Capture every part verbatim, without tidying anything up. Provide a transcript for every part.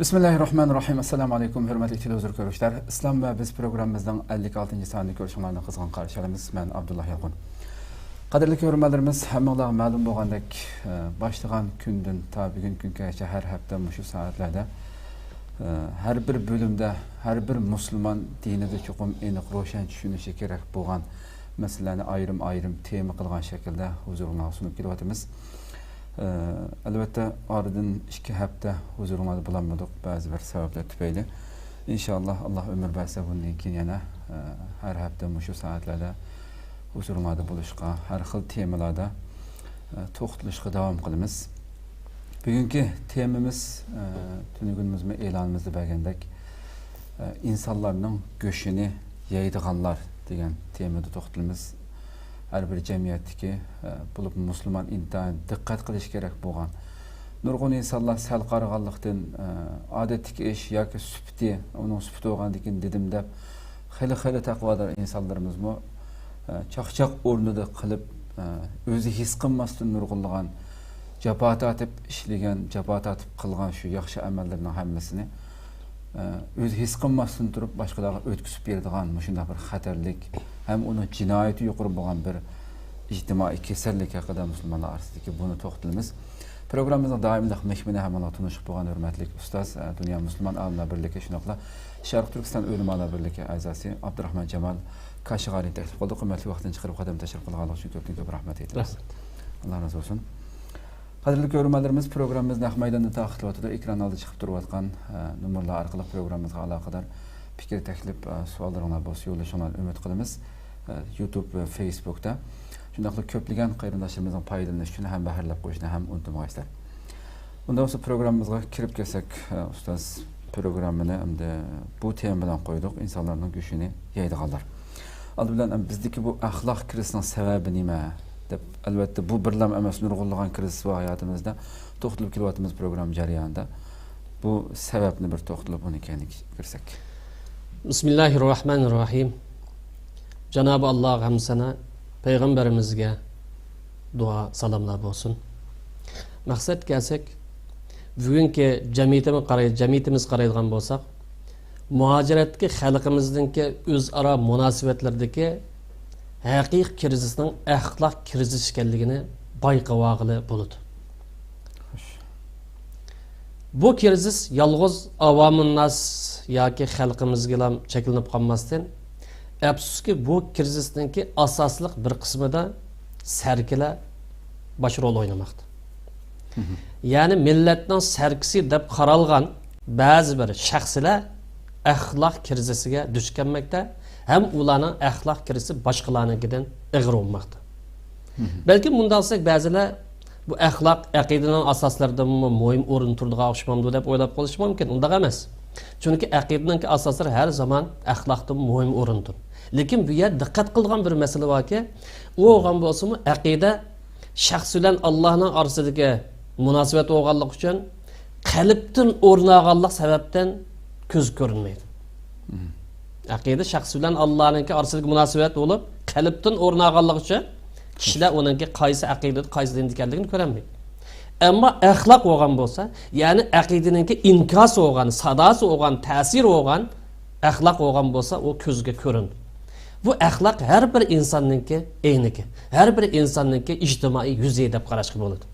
بىسمىللاھىررەھمانىررەھىم. ئەسسالامۇ ئەلەيكۇم، ھۆرمەتلىك تېلېۋىزور كۆرۈشلەر. ئىسلام ۋە بىز پروگراممىمىزنىڭ ئەللىك ئالتىنچى سانىنى كۆرۈشۈڭلارنى قىزغىن قارشى ئالىمىز. مەن ئابدۇللا يالقۇن. قەدىرلىك ھۆرمەتلىرىمىز، ھەممىڭلارغا مەلۇم بولغاندەك، ئە، باشلىغان كۈندىن تا بۈگۈنكى كۈنگىچە ھەر ھەپتە مۇشۇ سائەتلەردە، ئە، ھەر بىر بۆلۈمدە ھەر بىر مۇسۇلمان دىنىدا چوقۇم ئېنىق روشەن چۈشىنىشى كېرەك بولغان مەسىلىلەرنى ئايرىم-ئايرىم تېما قىلغان شەكىلدە ھۇزۇرۇڭلارغا سۇنۇپ كېلىۋاتىمىز. ئەلۋەتتە، ئارىدىن ئىككى ھەپتە ھۇزۇرۇڭلاردا بولالمىدۇق، بەزى بىر سەۋەبلەر تۈپەيلى. ئىنشائاللا، ئاللا ئۆمۈر بەرسە، بۇندىن كېيىن يەنە، ئە، ھەر ھەپتە مۇشۇ سائەتلەردە ھۇزۇرۇڭلاردا بولۇشقا، ھەر خىل تېمىلاردا، ئە، توختىلىشقا داۋام قىلىمىز. بۈگۈنكى تېمىمىز، ئە، تۈنۈگۈنىمىزمۇ ئېلانىمىزدا بەرگەندەك، ئە، ئىنسانلارنىڭ گۆشىنى يەيدىغانلار دېگەن تېمىدا توختىلىمىز. ھەر بىر جەمئىيەتتىكى، ئە، بولۇپمۇ مۇسۇلمان ئىنتايىن دىققەت قىلىش كېرەك بولغان. نۇرغۇن ئىنسانلار سەل قارىغانلىقتىن، ئە، ئادەتتىكى ئىش ياكى سۈپىتى، ئۇنىڭ سۈپىتى بولغاندىكىن دېدىم دەپ، خېلى، خېلى تەقۋادار ئىنسانلىرىمىزمۇ، ئە، چاقچاق ئورنىدا قىلىپ، ئە، ئۆزى ھېس قىلماستىن نۇرغۇنلىغان جاپا تارتىپ ئىشلىگەن، جاپا تارتىپ قىلغان شۇ ياخشى ئەمەللىرىنىڭ ھەممىسىنى، ئە، ئۆزى ھېس قىلماستىن تۇرۇپ باشقىلارغا ئۆتكۈزۈپ بېرىدىغان مۇشۇنداق بىر خەتەرلىك ھەم ئۇنىڭ جىنايىتى يۇقىرى بولغان بىر ئىجتىمائىي كېسەللىك ھەققىدە مۇسۇلمانلار ئارىسىدىكى بۇنى توختىلىمىز. پروگراممىمىزنىڭ دائىملىق مېھمىنى ھەممىڭلار تونۇشۇپ بولغان ھۆرمەتلىك ئۇستاز، ئە، دۇنيا مۇسۇلمان ئالىملار بىرلىكى، شۇنداقلا شەرقىي تۈركىستان ئۆلىمالار بىرلىكى ئەزاسى ئابدۇراخمان جامال كاشىغارىنى تەكلىپ قىلدۇق. قىممەتلىك ۋاقتىنى چىقىرىپ، قەدەم تەشرىپ قىلغانلىقى ئۈچۈن كۆپتىن كۆپ رەھمەت ئېيتىمىز. رەھمەت. ئاللا رازى بولسۇن. قەدىرلىك كۆرۈرمەنلىرىمىز، پروگراممىمىز نەق مەيداندا تارقىتىلىۋاتىدۇ. ئېكران ئالدىدا چىقىپ تۇرۇۋاتقان، ئە، نومۇرلار ئارقىلىق پروگراممىمىزغا ئالاقىدار پىكىر، تەكلىپ، ئە، سوئاللىرىڭلار بولسا يوللىشىڭلارنى ئۈمىد قىلىمىز. ئە، يۇتۇب ۋە فېيسبۇكتا. شۇنداقلا كۆپلىگەن قېرىنداشلىرىمىزنىڭ پايدىلىنىشى ئۈچۈن ھەم بەھرىلەپ قويۇشنى ھەم ئۇنتۇمىغايسىلەر. ئۇنداق بولسا پروگراممىمىزغا كىرىپ كەتسەك، ئە، ئۇستاز، پروگراممىنى ئەمدى بۇ تېما بىلەن قويدۇق، ئىنسانلارنىڭ گۆشىنى يەيدىغانلار. ئالدى بىلەن، ئەم، بىزدىكى بۇ ئەخلاق كىرىزىسىنىڭ سەۋەبى نېمە؟ دەپ، ئەلۋەتتە، بۇ بىرلام ئەمەس، نۇرغۇنلىغان كىرىزىس بار ھاياتىمىزدا. توختىلىپ كېلىۋاتىمىز پروگرامما جەريانىدا. بۇ سەۋەبنى بىر توختىلىپ، ئۇنى كەينىگە كىرسەك. بىسمىللاھىررەھمانىررەھىم. جانابى ئاللاغا ھەمدۇ سانا، پەيغەمبىرىمىزگە دۇئا سالاملار بولسۇن. مەقسەتكە كەلسەك، بۈگۈنكى جەمئىيىتىمىز قاراي-، جەمئىيىتىمىز قارايدىغان بولساق، مۇھاجىرەتتىكى خەلقىمىزنىڭكى ئۆزئارا مۇناسىۋەتلىرىدىكى ھەقىقىي كىرىزىسنىڭ ئەخلاق كىرىزىسى ئىكەنلىكىنى بايقىۋالغىلى بولىدۇ. خوش. بۇ كىرىزىس يالغۇز ئاۋامۇنناس ياكى خەلقىمىزگىلا چەكلىنىپ قالماستىن، ئەپسۇسكى، بۇ كىرىزىسنىڭكى ئاساسلىق بىر قىسمىدا سەركىلەر باش رول ئوينىماقتا. مھم. يەنى مىللەتنىڭ سەركىسى دەپ قارالغان بەزى بىر شەخسلەر ئەخلاق كىرىزىسىگە دۇچ كەلمەكتە ھەم ئۇلارنىڭ ئەخلاق كىرىزىسى باشقىلارنىڭكىدىن ئېغىر بولماقتا. مھم. بەلكىم مۇنداق دېسەك، بەزىلەر بۇ ئەخلاق ئەقىدىنىڭ ئاساسلىرىدىنمۇ مۇھىم ئورۇندا تۇرىدىغان ئوخشىمامدۇ دەپ ئويلاپ قېلىشى مۇمكىن. ئۇنداق ئەمەس. چۈنكى ئەقىدىنىڭكى ئاساسلىرى ھەر زامان ئەخلاقتىن مۇھىم ئورۇندىدۇر. لېكىن بۇ يەردە دىققەت قىلىدىغان بىر مەسىلە باركى، ئۇ بولغان بولسىمۇ ئەقىدە شەخس بىلەن ئاللانىڭ ئارىسىدىكى مۇناسىۋەت بولغانلىقى ئۈچۈن قەلبتىن ئورۇن ئالغانلىق سەۋەبتىن كۆزگە كۆرۈنمەيدۇ. مم. ئەقىدە شەخس بىلەن ئاللانىڭكى ئارىسىدىكى مۇناسىۋەت بولۇپ، قەلبتىن ئورۇن ئالغانلىقى ئۈچۈن كىشىلەر ئۇنىڭكى قايسى ئەقىدىدە، قايسى دىندا ئىكەنلىكىنى كۆرەلمەيدۇ. ئەمما ئەخلاق بولغان بولسا، يەنى ئەقىدىنىڭكى ئىنكاسى بولغان، ساداسى بولغان، تەسىرى بولغان ئەخلاق بولغان بولسا، ئۇ كۆزگە كۆرۈنىدۇ. بۇ ئەخلاق ھەر بىر ئىنساننىڭكى ئەينىكى، ھەر بىر ئىنساننىڭكى ئىجتىمائىي يۈزى دەپ قاراشقا بولىدۇ.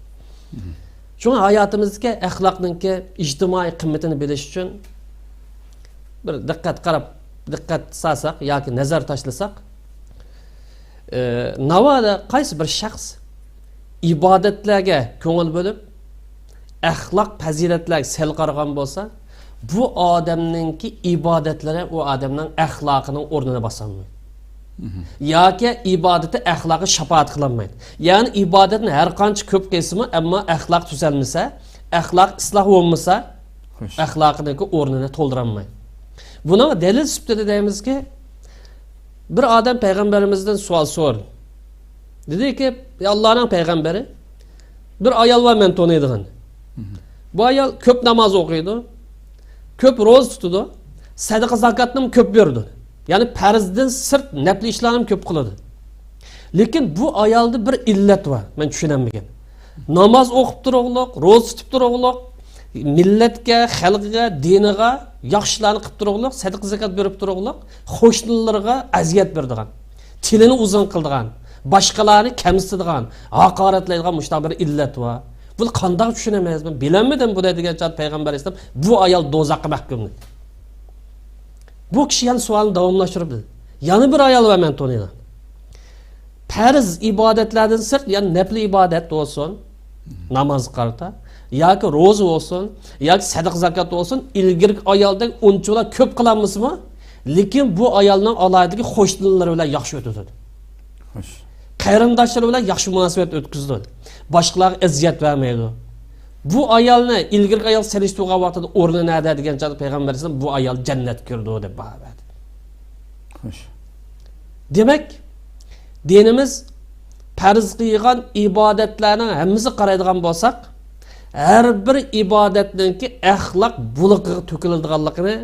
مم. شۇڭا ھاياتىمىزدىكى ئەخلاقنىڭكى ئىجتىمائىي قىممىتىنى بىلىش ئۈچۈن بىر دىققەت قاراپ، دىققەت سالساق ياكى نەزەر تاشلىساق، ئى، ناۋادا قايسى بىر شەخس ئىبادەتلەرگە كۆڭۈل بۆلۈپ، ئەخلاق پەزىلەتلەرگە سەل قارىغان بولسا، بۇ ئادەمنىڭكى ئىبادەتلىرى ئۇ ئادەمنىڭ ئەخلاقىنىڭ ئورنىنى باسالمايدۇ. مھم. ياكى ئىبادىتى ئەخلاقى شاپائەت قىلالمايدۇ. يەنى ئىبادەتنى ھەر قانچە كۆپ قىلسىمۇ، ئەمما ئەخلاق تۈزەلمىسە، ئەخلاق ئىسلاھ بولمىسا، خوش. ئەخلاقىنىڭكى ئورنىنى تولدۇرالمايدۇ. بۇنىڭ دەلىل سۈپىتىدە دەيمىزكى، بىر ئادەم پەيغەمبىرىمىزدىن سوئال سورىدى. دېدىكى، ئى ئاللانىڭ پەيغەمبىرى، بىر ئايال بار مەن تونۇيدىغان. مھم. بۇ ئايال كۆپ ناماز ئوقۇيدۇ، كۆپ روزا تۇتىدۇ، سەدىقە زاكاتنىمۇ كۆپ بېرىدۇ. يەنى پەرزدىن سىرت نەپلى ئىشلارنىمۇ كۆپ قىلىدۇ. لېكىن بۇ ئايالدا بىر ئىللەت بار، مەن چۈشىنەلمىگەن. ناماز ئوقۇپ تۇرۇقلۇق، روزا تۇتۇپ تۇرۇقلۇق، مىللەتكە، خەلقىگە، دىنىغا ياخشىلارنى قىلىپ تۇرۇقلۇق، سەدىقە زاكات بېرىپ تۇرۇقلۇق، قوشنىلىرىغا ئەزىيەت بېرىدىغان، تىلىنى ئۇزۇن قىلىدىغان، باشقىلارنى كەمسىتىدىغان، ھاقارەتلەيدىغان مۇشۇنداق بىر ئىللەت بار. بۇنى قانداق چۈشىنىمىز؟ مەن بىلەلمىدىم بۇنى دېگەن چاغدا پەيغەمبەر ئەلەيھىسسالام بۇ ئايال دوزاخقا مەھكۇم دېدى. بۇ كىشى يەنە سوئالنى داۋاملاشتۇرۇپ دېدى. يەنە بىر ئايال بار مەن تونۇيدىغان. پەرز ئىبادەتلەردىن سىرت، يەنى نەپلى ئىبادەت بولسۇن، نامازغا قارىتا ياكى روزا بولسۇن، ياكى سەدىقە زاكات بولسۇن، ئىلگىرىكى ئايالدەك ئۇنچىۋالا كۆپ قىلالمىسىمۇ، لېكىن بۇ ئايالنىڭ ئالاھىدىلىكى قوشنىلىرى بىلەن ياخشى ئۆتىدۇ. خوش. قېرىنداشلىرى بىلەن ياخشى مۇناسىۋەت ئۆتكۈزىدۇ. باشقىلارغا ئەزىيەت بەرمەيدۇ. بۇ ئايالنى ئىلگىرىكى ئايال سېلىشتۇرغان ۋاقتىدا ئورنى نەدە دېگەن چاغدا پەيغەمبەر ئەلەيھىسسالام بۇ ئايال جەننەتكە كىرىدۇ دەپ باھا بەردى. خوش. دېمەك، دىنىمىز پەرز قىلغان ئىبادەتلەرنىڭ ھەممىسىگە قارايدىغان بولساق، ھەر بىر ئىبادەتنىڭكى ئەخلاق بۇلىقىغا تۆكۈلىدىغانلىقىنى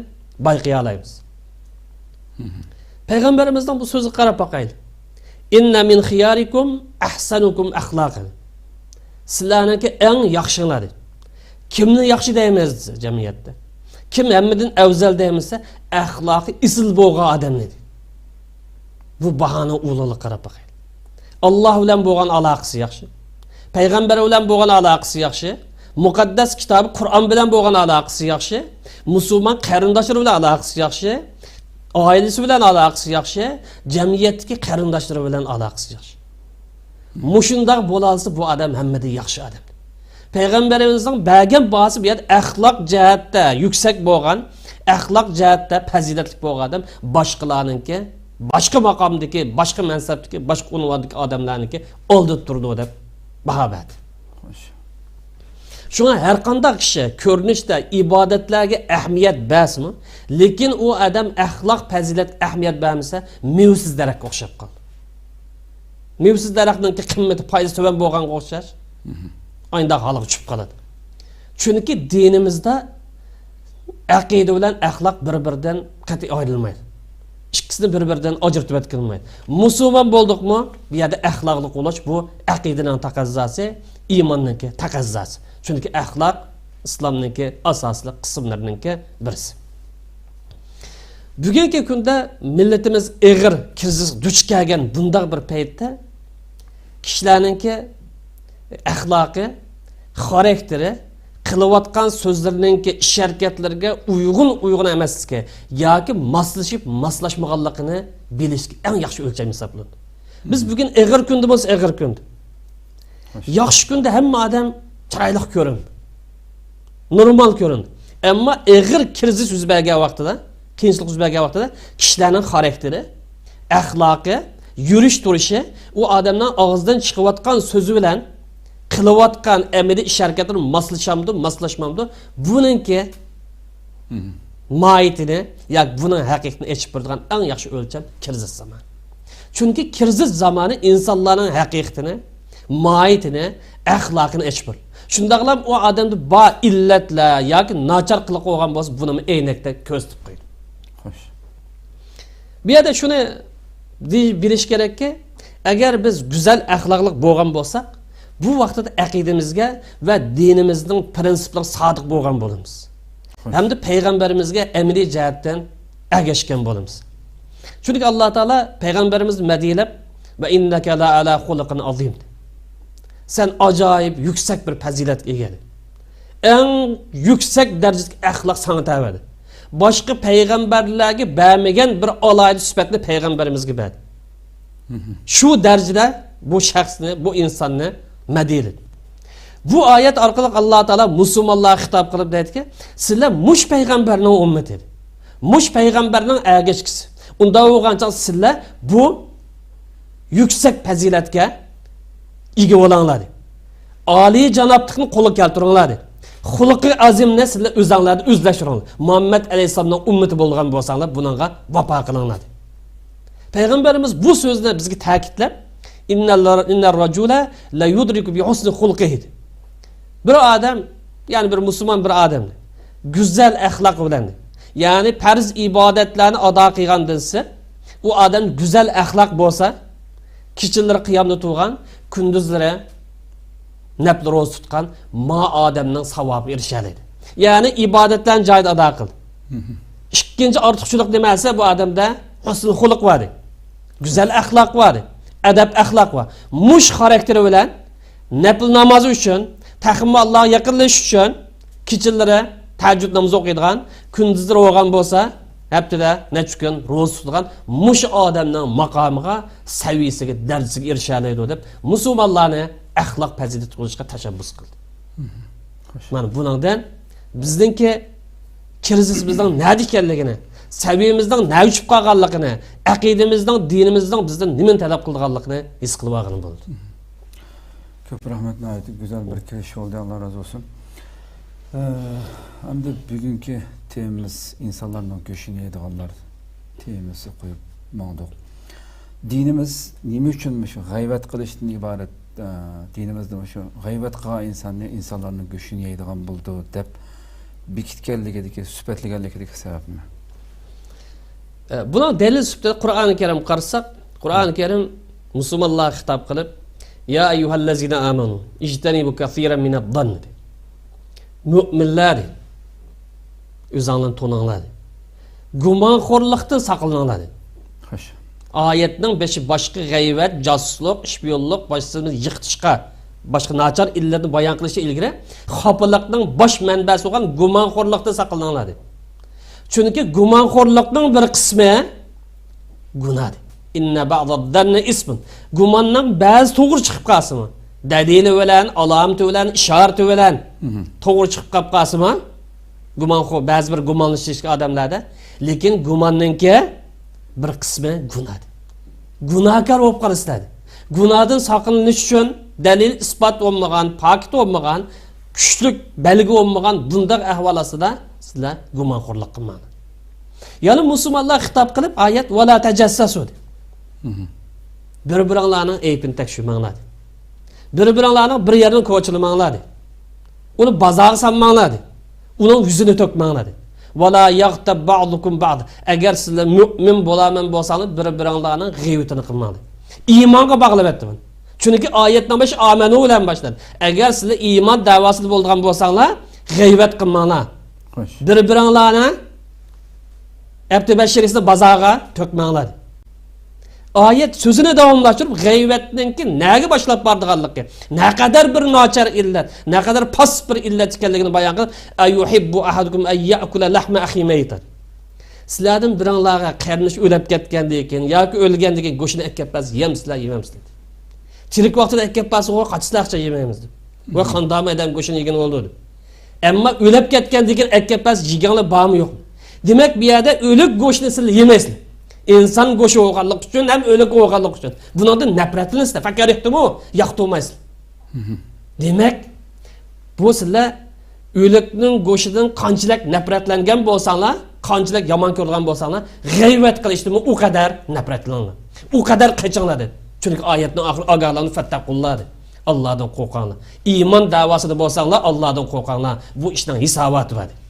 بايقىيالايمىز. پەيغەمبىرىمىزنىڭ بۇ سۆزىگە قاراپ باقايلى. ئىننە مىن خىيارىكۇم ئەھسەنۇكۇم ئەخلاقەن. سىلەرنىڭكى ئەڭ ياخشىڭلار دېدى. كىمنى ياخشى دەيمىز جەمئىيەتتە؟ كىم ھەممىدىن ئەۋزەل دەيمىز دېسە، ئەخلاقى ئېسىل بولغان ئادەم دېدى. بۇ باھانىڭ ئۇلۇغلۇقىغا قاراپ باقايلى. ئاللاھ بىلەن بولغان ئالاقىسى ياخشى. پەيغەمبەر بىلەن بولغان ئالاقىسى ياخشى. مۇقەددەس كىتابى قۇرئان بىلەن بولغان ئالاقىسى ياخشى. مۇسۇلمان قېرىنداشلىرى بىلەن ئالاقىسى ياخشى. ئائىلىسى بىلەن ئالاقىسى ياخشى. جەمئىيەتتىكى قېرىنداشلىرى بىلەن ئالاقىسى ياخشى. مۇشۇنداق بولالىسا، بۇ ئادەم ھەممىدىن ياخشى ئادەم. پەيغەمبىرىمىزنىڭ بەرگەن باھاسى بۇ يەردە ئەخلاق جەھەتتە يۈكسەك بولغان، ئەخلاق جەھەتتە پەزىلەتلىك بولغان ئادەم باشقىلارنىڭكى، باشقا ماقامدىكى، باشقا مەنسەپتىكى، باشقا ئۇنۋاندىكى ئادەملەرنىڭكى ئالدىدا تۇرىدۇ دەپ باھا بەردى. خوش. شۇڭا ھەر قانداق كىشى كۆرۈنۈشتە ئىبادەتلەرگە ئەھمىيەت بەرسىمۇ، لېكىن ئۇ ئادەم ئەخلاق پەزىلەتكە ئەھمىيەت بەرمىسە، مېۋىسىز دەرەخكە ئوخشاپ قالىدۇ. مېۋىسىز دەرەخنىڭكى قىممىتى، پايدىسى تۆۋەن بولغانغا ئوخشاش، ئاينداق ھالغا چۈشۈپ قالىدۇ. چۈنكى دىنىمىزدا ئەقىدە بىلەن ئەخلاق بىر-بىرىدىن قەتئىي ئايرىلمايدۇ. ئىككىسىنى بىر-بىرىدىن ئاجرىتىۋەتكىلى بولمايدۇ. مۇسۇلمان بولدۇقمۇ، بۇ يەردە ئەخلاقلىق بولۇش، بۇ ئەقىدىنىڭ تەقەززاسى، ئىماننىڭكى تەقەززاسى. چۈنكى ئەخلاق ئىسلامنىڭكى ئاساسلىق قىسىملىرىنىڭكى بىرسى. بۈگۈنكى كۈندە مىللىتىمىز ئېغىر كىرىزىسقا دۇچ كەلگەن بۇنداق بىر پەيتتە، كىشىلەرنىڭكى ئەخلاقى، خاراكتېرى، قىلىۋاتقان سۆزلىرىنىڭكى ئىش ھەرىكەتلىرىگە ئۇيغۇن، ئۇيغۇن ئەمەسلىكى ياكى ماسلىشىپ، ماسلاشمىغانلىقىنى بىلىشكە ئەڭ ياخشى ئۆلچەم ھېسابلىنىدۇ. بىز بۈگۈن ئېغىر كۈندە بولسا ئېغىر كۈندە. ياخشى كۈندە ھەممە ئادەم چىرايلىق كۆرۈنىدۇ. نورمال كۆرۈنىدۇ. ئەمما ئېغىر كىرىزىس يۈز بەرگەن ۋاقتىدا، قىيىنچىلىق يۈز بەرگەن ۋاقتىدا كىشىلەرنىڭ خاراكتېرى، ئەخلاقى، يۈرۈش تۇرۇشى، ئۇ ئادەمنىڭ ئاغزىدىن چىقىۋاتقان سۆزى بىلەن قىلىۋاتقان ئەمەلىي ئىش ھەرىكەتلىرى ماسلىشامدۇ، ماسلاشمامدۇ؟ بۇنىڭكى ماھىيىتىنى ياكى بۇنىڭ ھەقىقىتىنى ئېچىپ بېرىدىغان ئەڭ ياخشى ئۆلچەم كىرىزىس زامانى. چۈنكى كىرىزىس زامانى ئىنسانلارنىڭ ھەقىقىتىنى، ماھىيىتىنى، ئەخلاقىنى ئېچىپ بېرىدۇ. شۇنداقلا ئۇ ئادەمدە بار ئىللەتلەر ياكى ناچار قىلىق بولغان بولسا، بۇنىمۇ ئەينەكتەك كۆرسىتىپ قويىدۇ. خوش. بۇ يەردە شۇنى دېي-، بىلىش كېرەككى، ئەگەر بىز گۈزەل ئەخلاقلىق بولغان بولساق، بۇ ۋاقىتتا ئەقىدىمىزگە ۋە دىنىمىزنىڭ پىرىنسىپلىرىغا سادىق بولغان بولىمىز. خوش. ھەمدە پەيغەمبىرىمىزگە ئەمەلىي جەھەتتىن ئەگەشكەن بولىمىز. چۈنكى ئاللا تائالا پەيغەمبىرىمىزنى مەدھىيەلەپ، «ۋە ئىننەكە لەئەلا خۇلۇقىن ئازىم» دېدى. سەن ئاجايىپ يۈكسەك بىر پەزىلەتكە ئىگە. ئەڭ يۈكسەك دەرىجىدىكى ئەخلاق ساڭا تەۋە دېدى. باشقا پەيغەمبەرلەرگە بەرمىگەن بىر ئالاھىدە سۈپەتنى پەيغەمبىرىمىزگە بەردى. شۇ دەرىجىدە بۇ شەخسنى، بۇ ئىنساننى مەدھىيەلىدى. بۇ ئايەت ئارقىلىق ئاللا تائالا مۇسۇلمانلارغا خىتاب قىلىپ دەيدىكى، سىلەر مۇشۇ پەيغەمبەرنىڭ ئۈممىتى، مۇشۇ پەيغەمبەرنىڭ ئەگەشكۈسى. ئۇنداق بولغان چاغدا سىلەر بۇ يۈكسەك پەزىلەتكە ئىگە بولۇڭلار دېدى. ئالىي جانابلىقنى قولغا كەلتۈرۈڭلار دېدى. خۇلقى ئازىمنى سىلەر ئۆزۈڭلاردا ئۆزلەشتۈرۈڭلار. مۇھەممەد ئەلەيھىسسالامنىڭ ئۈممىتى بولغان بولساڭلار، بۇنىڭغا ۋاپا قىلىڭلار دېدى. پەيغەمبىرىمىز بۇ سۆزنى بىزگە تەكىتلەپ، «ئىننەل-، ئىننەر-رەجۇلە لەيۇدرىكۇ بىھۇسنى خۇلقىھى» دېدى. بىر ئادەم، يەنى بىر مۇسۇلمان بىر ئادەم گۈزەل ئەخلاق بىلەن، يەنى پەرز ئىبادەتلەرنى ئادا قىلغاندىن سىرت، ئۇ ئادەم گۈزەل ئەخلاق بولسا، كېچىلىرى قىيامدا تۇرغان، كۈندۈزلىرى نەپلى روزا تۇتقان ما ئادەمنىڭ ساۋابىغا ئېرىشەلەيدۇ. يەنى ئىبادەتلەرنى جايىدا ئادا قىل. ئىككىنچى ئارتۇقچىلىق نېمە دېسە، بۇ ئادەمدە ھۇسنۇل خۇلق بار ئىدى. گۈزەل ئەخلاق بار ئىدى. ئەدەپ ئەخلاق بار. مۇش خاراكتېرى بىلەن نەپىل نامازى ئۈچۈن، تېخىمۇ ئاللاغا يېقىنلىشىش ئۈچۈن كېچىلىرى تەھەججۇد نامىزى ئوقۇيدىغان، كۈندۈزلىرى بولغان بولسا، ھەپتىدە نەچچە كۈن روزا تۇتىدىغان مۇشۇ ئادەمنىڭ ماقامىغا، سەۋىيىسىگە، دەرىجىسىگە ئېرىشەلەيدۇ دەپ، مۇسۇلمانلارنى ئەخلاق پەزىلەت قىلىشقا تەشەببۇس قىلدى. خوش. مانا بۇنىڭدىن بىزنىڭكى كىرىزىسىمىزنىڭ نەدە ئىكەنلىكىنى، سەۋىيىمىزنىڭ نەگە چۈشۈپ قالغانلىقىنى، ئەقىدىمىزنىڭ، دىنىمىزنىڭ بىزدىن نېمىنى تەلەپ قىلىدىغانلىقىنى ھېس قىلىۋالغىلى بولىدۇ. كۆپ رەھمەت، ناھايىتى گۈزەل بىر كىرىش بولدى، ئاللا رازى بولسۇن. ئە، ئەمدى بۈگۈنكى تېمىمىز ئىنسانلارنىڭ گۆشىنى يەيدىغانلار تېمىسى قويۇپ ماڭدۇق. دىنىمىز نېمە ئۈچۈن مۇشۇ غەيۋەت قىلىشتىن ئىبارەت، ئە، دىنىمىزدا مۇشۇ غەيۋەت قىلغان ئىنساننى ئىنسانلارنىڭ گۆشىنى يەيدىغان بولىدۇ دەپ بېكىتكەنلىكىدىكى، سۈپەتلىگەنلىكىدىكى سەۋەبمۇ؟ ئە، بۇنىڭ دەلىل سۈپىتىدە قۇرئانى كەرىمگە قارىساق، قۇرئانى كەرىم مۇسۇلمانلارغا خىتاب قىلىپ، يا ئەييۇھەللەزىنە ئامەنۇ ئىجتەنىبۇ كەسىرەن مىنەززەننى دېدى. مۆمىنلەر دېدى. ئۆزۈڭلارنى تونۇڭلار دېدى. گۇمانخورلۇقتىن ساقلىنىڭلار دېدى. خوش. ئايەتنىڭ بېشى باشقا غەيۋەت، جاسۇسلۇق، شپىيونلۇق، باشقىسىنى يىقىتىشقا، باشقا ناچار ئىللەتنى بايان قىلىشتىن ئىلگىرى خاپىلىقنىڭ باش مەنبەسى بولغان گۇمانخورلۇقتىن ساقلىنىڭلار دېدى. چۈنكى گۇمانخورلۇقنىڭ بىر قىسمى گۇناھ دېدى. ئىننە بەئزەززەننى ئىسمۇن. گۇماننىڭ بەزى توغرا چىقىپ قالسىمۇ، دەلىلى بىلەن، ئالامىتى بىلەن، ئىشارىتى بىلەن توغرا چىقىپ قاپ قالسىمۇ، گۇمانخور، بەزى بىر گۇمانلىشىشكە ئادەملەردە. لېكىن گۇماننىڭكى بىر قىسمى گۇناھ. گۇناھكار بولۇپ قالىسىلەر. گۇناھدىن ساقلىنىش ئۈچۈن دەلىل، ئىسپات بولمىغان، پاكىت بولمىغان، كۈچلۈك بەلگە بولمىغان بۇنداق ئەھۋال ئاستىدا سىلەر گۇمانخورلۇق قىلماڭلار. يەنە مۇسۇلمانلارغا خىتاب قىلىپ ئايەت، ۋەلا تەجەسسەسۇ دېدى. بىر-بىرىڭلارنىڭ ئەيىبىنى تەكشۈرمەڭلار دېدى. بىر-بىرىڭلارنىڭ بىر يەردىن كوچىلىماڭلار دېدى. ئۇنى بازارغا سالماڭلار دېدى. ئۇنىڭ يۈزىنى تۆكمەڭلار دېدى. ۋەلا يەغتەب بەئزۇكۇم بەئزا. ئەگەر سىلەر مۆمىن بولارمەن بولساڭلار، بىر-بىرىڭلارنىڭ غەيۋىتىنى قىلماڭ دېدى. ئىمانغا باغلىۋەتتى بۇنى. چۈنكى ئايەتنىڭ بېشى ئامەنۇ بىلەن باشلىدى. ئەگەر سىلەر ئىمان دەۋاسىدا بولىدىغان بولساڭلار، غەيۋەت قىلماڭلار. خوش. بىر-بىرىڭلارنى ئەپتى بەشىرىسىنى بازارغا تۆكمەڭلار. ئايەت سۆزىنى داۋاملاشتۇرۇپ، غەيۋەتنىڭكى نەگە باشلاپ بارىدىغانلىقى، نەقەدەر بىر ناچار ئىللەت، نەقەدەر پاس بىر ئىللەت ئىكەنلىكىنى بايان قىلىپ، ئەيۇھىببۇ ئەھەدۇكۇم ئەن يەئكۇلە لەھمە ئەخىھى مەيتەن. سىلەردىن بىرىڭلارغا قېرىندىشى ئۆلۈپ كەتكەندىن كېيىن ياكى ئۆلگەندىن كېيىن گۆشىنى ئەكەپ بەرسە يەمسىلەر، يېمەمسىلەر دېدى. تىرىك ۋاقتىدا ئەكەپ بەرسە، قاچىسىلەر ئاقچا يېمەيمىز دېدى. ۋە قانداقمۇ ئادەم گۆشىنى يېگىلى بولىدۇ دېدى. ئەمما ئۆلۈپ كەتكەندىن كېيىن ئەكەپ بەرسە يېگەڭلار بارمۇ يوقمۇ؟ دېمەك، بۇ يەردە ئۆلۈك گۆشىنى سىلەر يېمەيسىلەر. ئىنسان گۆشى بولغانلىقى ئۈچۈن ھەم ئۆلۈك بولغانلىقى ئۈچۈن. بۇنىڭدىن نەپرەتلىنىسىلەر. فەكەرىھتۇمۇ، ياقتۇرمايسىلەر. دېمەك، بۇ سىلەر ئۆلۈكنىڭ گۆشىدىن قانچىلىك نەپرەتلەنگەن بولساڭلار، قانچىلىك يامان كۆرىدىغان بولساڭلار، غەيۋەت قىلىشتىنمۇ ئۇ قەدەر نەپرەتلىنىڭلار. ئۇ قەدەر قېچىڭلار دېدى. چۈنكى ئايەتنىڭ ئاخىرى ئاگاھلاندۇرۇپ، فەتتەقۇللا دېدى. ئاللادىن قورقۇڭلار. ئىمان دەۋاسىدا بولساڭلار، ئاللادىن قورقۇڭلار. بۇ ئىشنىڭ ھېساباتى بار دېدى.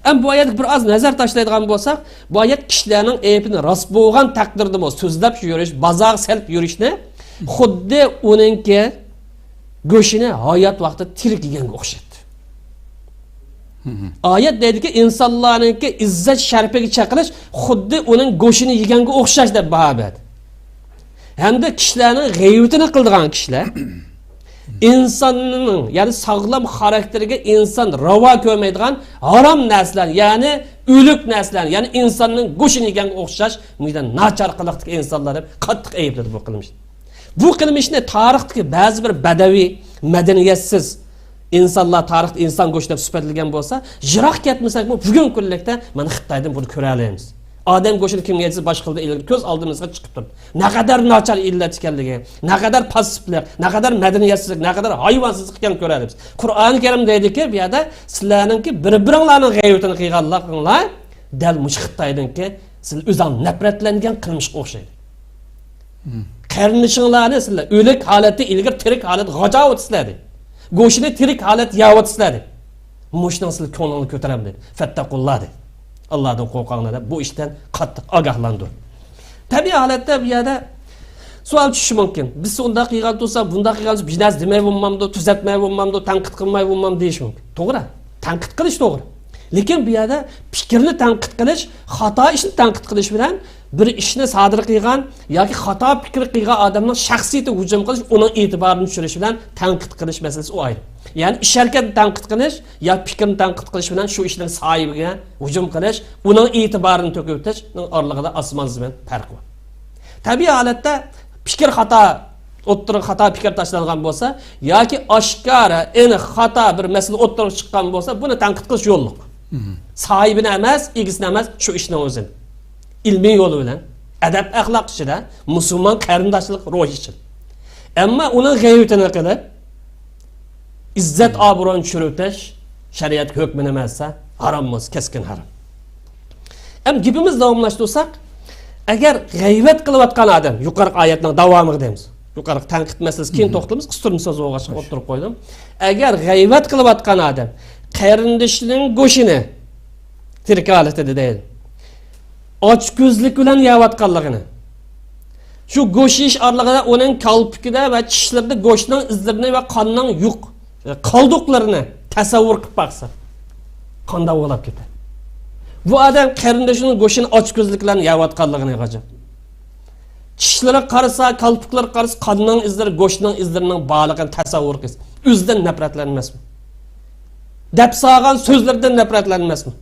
ئەمما بۇ ئايەتكە بىر ئاز نەزەر تاشلايدىغان بولساق، بۇ ئايەت كىشىلەرنىڭ ئەيىبىنى راست بولغان تەقدىردىمۇ سۆزلەپ يۈرۈش، بازارغا سېلىپ يۈرۈشنى خۇددى ئۇنىڭكى گۆشىنى ھايات ۋاقتىدا تىرىك يېگەنگە ئوخشايتتى. ئايەت دەيدىكى، ئىنسانلارنىڭكى ئىززەت شەرىپىگە چېقىلىش خۇددى ئۇنىڭ گۆشىنى يېگەنگە ئوخشاش دەپ باھا بەردى. ھەمدە كىشىلەرنىڭ غەيۋىتىنى قىلىدىغان كىشىلەر ئىنساننىڭ، يەنى ساغلام خاراكتېرىگە ئىنسان راۋا كۆرمەيدىغان ھارام نەرسىلەرنى، يەنى ئۆلۈك نەرسىلەرنى، يەنى ئىنساننىڭ گۆشىنى يېگەنگە ئوخشاش مۇشۇنداق ناچار قىلىقتىكى ئىنسانلار دەپ قاتتىق ئەيىبلىدى بۇ قىلمىشنى. بۇ قىلمىشنى تارىختىكى بەزى بىر بەدەۋىي، مەدەنىيەتسىز ئىنسانلار تارىختا ئىنسان گۆشى دەپ سۈپەتلىگەن بولسا، يىراق كەتمىسەكمۇ، بۈگۈنكى كۈنلۈكتە مانا خىتايدىن بۇنى كۆرەلەيمىز. ئادەم گۆشىنى كىم يېسە باشقىلاردا ئىلگىرى كۆز ئالدىمىزغا چىقىپ تۇرىدۇ. نەقەدەر ناچار ئىللەت ئىكەنلىكى، نەقەدەر پاسسىپلىق، نەقەدەر مەدەنىيەتسىزلىك، نەقەدەر ھايۋانسىزلىق ئىكەنلىكىنى كۆرەلەيمىز. قۇرئانى كەرىم دەيدىكى، بۇ يەردە سىلەرنىڭكى بىر-بىرىڭلارنىڭ غەيۋىتىنى قىلغانلىقىڭلار دەل مۇشۇ خىتاينىڭكى سىلەر ئۆزۈڭ نەپرەتلەنگەن قىلمىشقا ئوخشايدۇ. قېرىندىشىڭلارنى سىلەر ئۆلۈك ھالەتتە ئىلگىرى تىرىك ھالەتتە غاجاۋاتىسىلەر دېدى. گۆشىنى تىرىك ھالەتتە يەۋاتىسىلەر دېدى. مۇشۇنىڭ سىلەر كۆڭلۈڭلارنى كۆتۈرەلمىدى. فەتتەقۇللا دېدى. ئاللادىن قورقۇڭلار دەپ بۇ ئىشتىن قاتتىق ئاگاھلاندۇردى. تەبىئىي ھالەتتە بۇ يەردە سوئال چۈشۈشى مۇمكىن. بىز ئۇنداق قىلغان تۇرسا، بۇنداق قىلغان تۇرسا، بىز بىر نەرسە دېمەي بولمامدۇ، تۈزەتمەي بولمامدۇ، تەنقىد قىلماي بولمامدۇ دېيىشى مۇمكىن. توغرا. تەنقىد قىلىش توغرا. لېكىن بۇ يەردە پىكىرنى تەنقىد قىلىش، خاتا ئىشنى تەنقىد قىلىش بىلەن بىر ئىشنى سادىر قىلغان ياكى خاتا پىكىر قىلغان ئادەمنىڭ شەخسىيىتىگە ھۇجۇم قىلىش، ئۇنىڭ ئېتىبارىنى چۈشۈرۈش بىلەن تەنقىد قىلىش مەسىلىسى ئۇ ئايرى. يەنى ئىش ھەرىكەتنى تەنقىد قىلىش يا پىكىرنى تەنقىد قىلىش بىلەن شۇ ئىشنىڭ ساھىبىگە ھۇجۇم قىلىش، ئۇنىڭ ئېتىبارىنى تۆكۈۋېتىشنىڭ ئارىلىقىدا ئاسمان زېمىن پەرق بار. تەبىئىي ھالەتتە پىكىر خاتا، ئوتتۇرىغا خاتا پىكىر تاشلانغان بولسا ياكى ئاشكارا، ئېنىق خاتا بىر مەسىلە ئوتتۇرىغا چىققان بولسا، بۇنى تەنقىد قىلىش يوللۇق. ساھىبىنى ئەمەس، ئىگىسىنى ئەمەس، شۇ ئىشنىڭ ئۆزىنى. ئىلمىي يول بىلەن، ئەدەپ ئەخلاق ئىچىدە، مۇسۇلمان قېرىنداشلىق روھى ئىچىدە. ئەمما ئۇنىڭ غەيۋىتىنى قىلىپ، ئىززەت ئابرۇنى چۈشۈرۈۋېتىش شەرىئەتكە ھۆكمى نېمە دېسە، ھارام بولسا، كەسكىن ھارام. ئەمدى گېپىمىزنى داۋاملاشتۇرساق، ئەگەر غەيۋەت قىلىۋاتقان ئادەم، يۇقىرىقى ئايەتنىڭ داۋامىغا دەيمىز. يۇقىرىقى تەنقىد مەسىلىسى كېيىن توختىلىمىز، قىستۇرما سۆز بولغاچقا ئوتتۇرىغا قويدۇم. ئەگەر غەيۋەت قىلىۋاتقان ئادەم قېرىندىشىنىڭ گۆشىنى، تىرىك ھالىتىدە دەيدۇ، ئاچكۆزلۈك بىلەن يەۋاتقانلىقىنى، شۇ گۆش يېيىش ئارىلىقىدا ئۇنىڭ كالپۇكىدا ۋە چىشلىرىدا گۆشنىڭ ئىزلىرىنى ۋە قاننىڭ يۇق، قالدۇقلىرىنى تەسەۋۋۇر قىلىپ باقسا، قانداق بولۇپ كېتەر؟ بۇ ئادەم قېرىندىشىنىڭ گۆشىنى ئاچكۆزلۈك بىلەن يەۋاتقانلىقىنى غاجاپ. چىشلىرىغا قارىسا، كالپۇكلىرىغا قارىسا، قاننىڭ ئىزلىرى، گۆشنىڭ ئىزلىرىنىڭ بارلىقىنى تەسەۋۋۇر قىلسا، ئۆزىدىن نەپرەتلەنمەسمۇ؟ دەپ سالغان سۆزلىرىدىن نەپرەتلەنمەسمۇ؟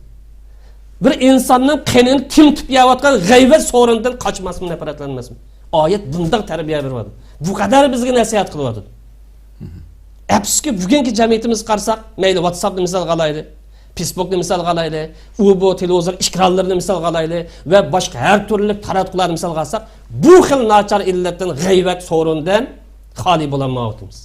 بىر ئىنساننىڭ قېنىنى تېمىتىپ يەۋاتقان غەيۋەت سورۇنىدىن قاچماسمۇ، نەپرەتلەنمەسمۇ؟ ئايەت بۇنداق تەربىيە بېرىۋاتىدۇ. بۇ قەدەر بىزگە نەسىھەت قىلىۋاتىدۇ. ئەپسۇسكى، بۈگۈنكى جەمئىيىتىمىزگە قارىساق، مەيلى ۋاتساپنى مىسالغا ئالايلى، فېيسبۇكنى مىسالغا ئالايلى، ئۇ بۇ تېلېۋىزور ئېكرانلىرىنى مىسالغا ئالايلى ۋە باشقا ھەر تۈرلۈك تاراتقۇلارنى مىسالغا ئالساق، بۇ خىل ناچار ئىللەتتىن، غەيۋەت سورۇنىدىن خالىي بولالمايۋاتىمىز.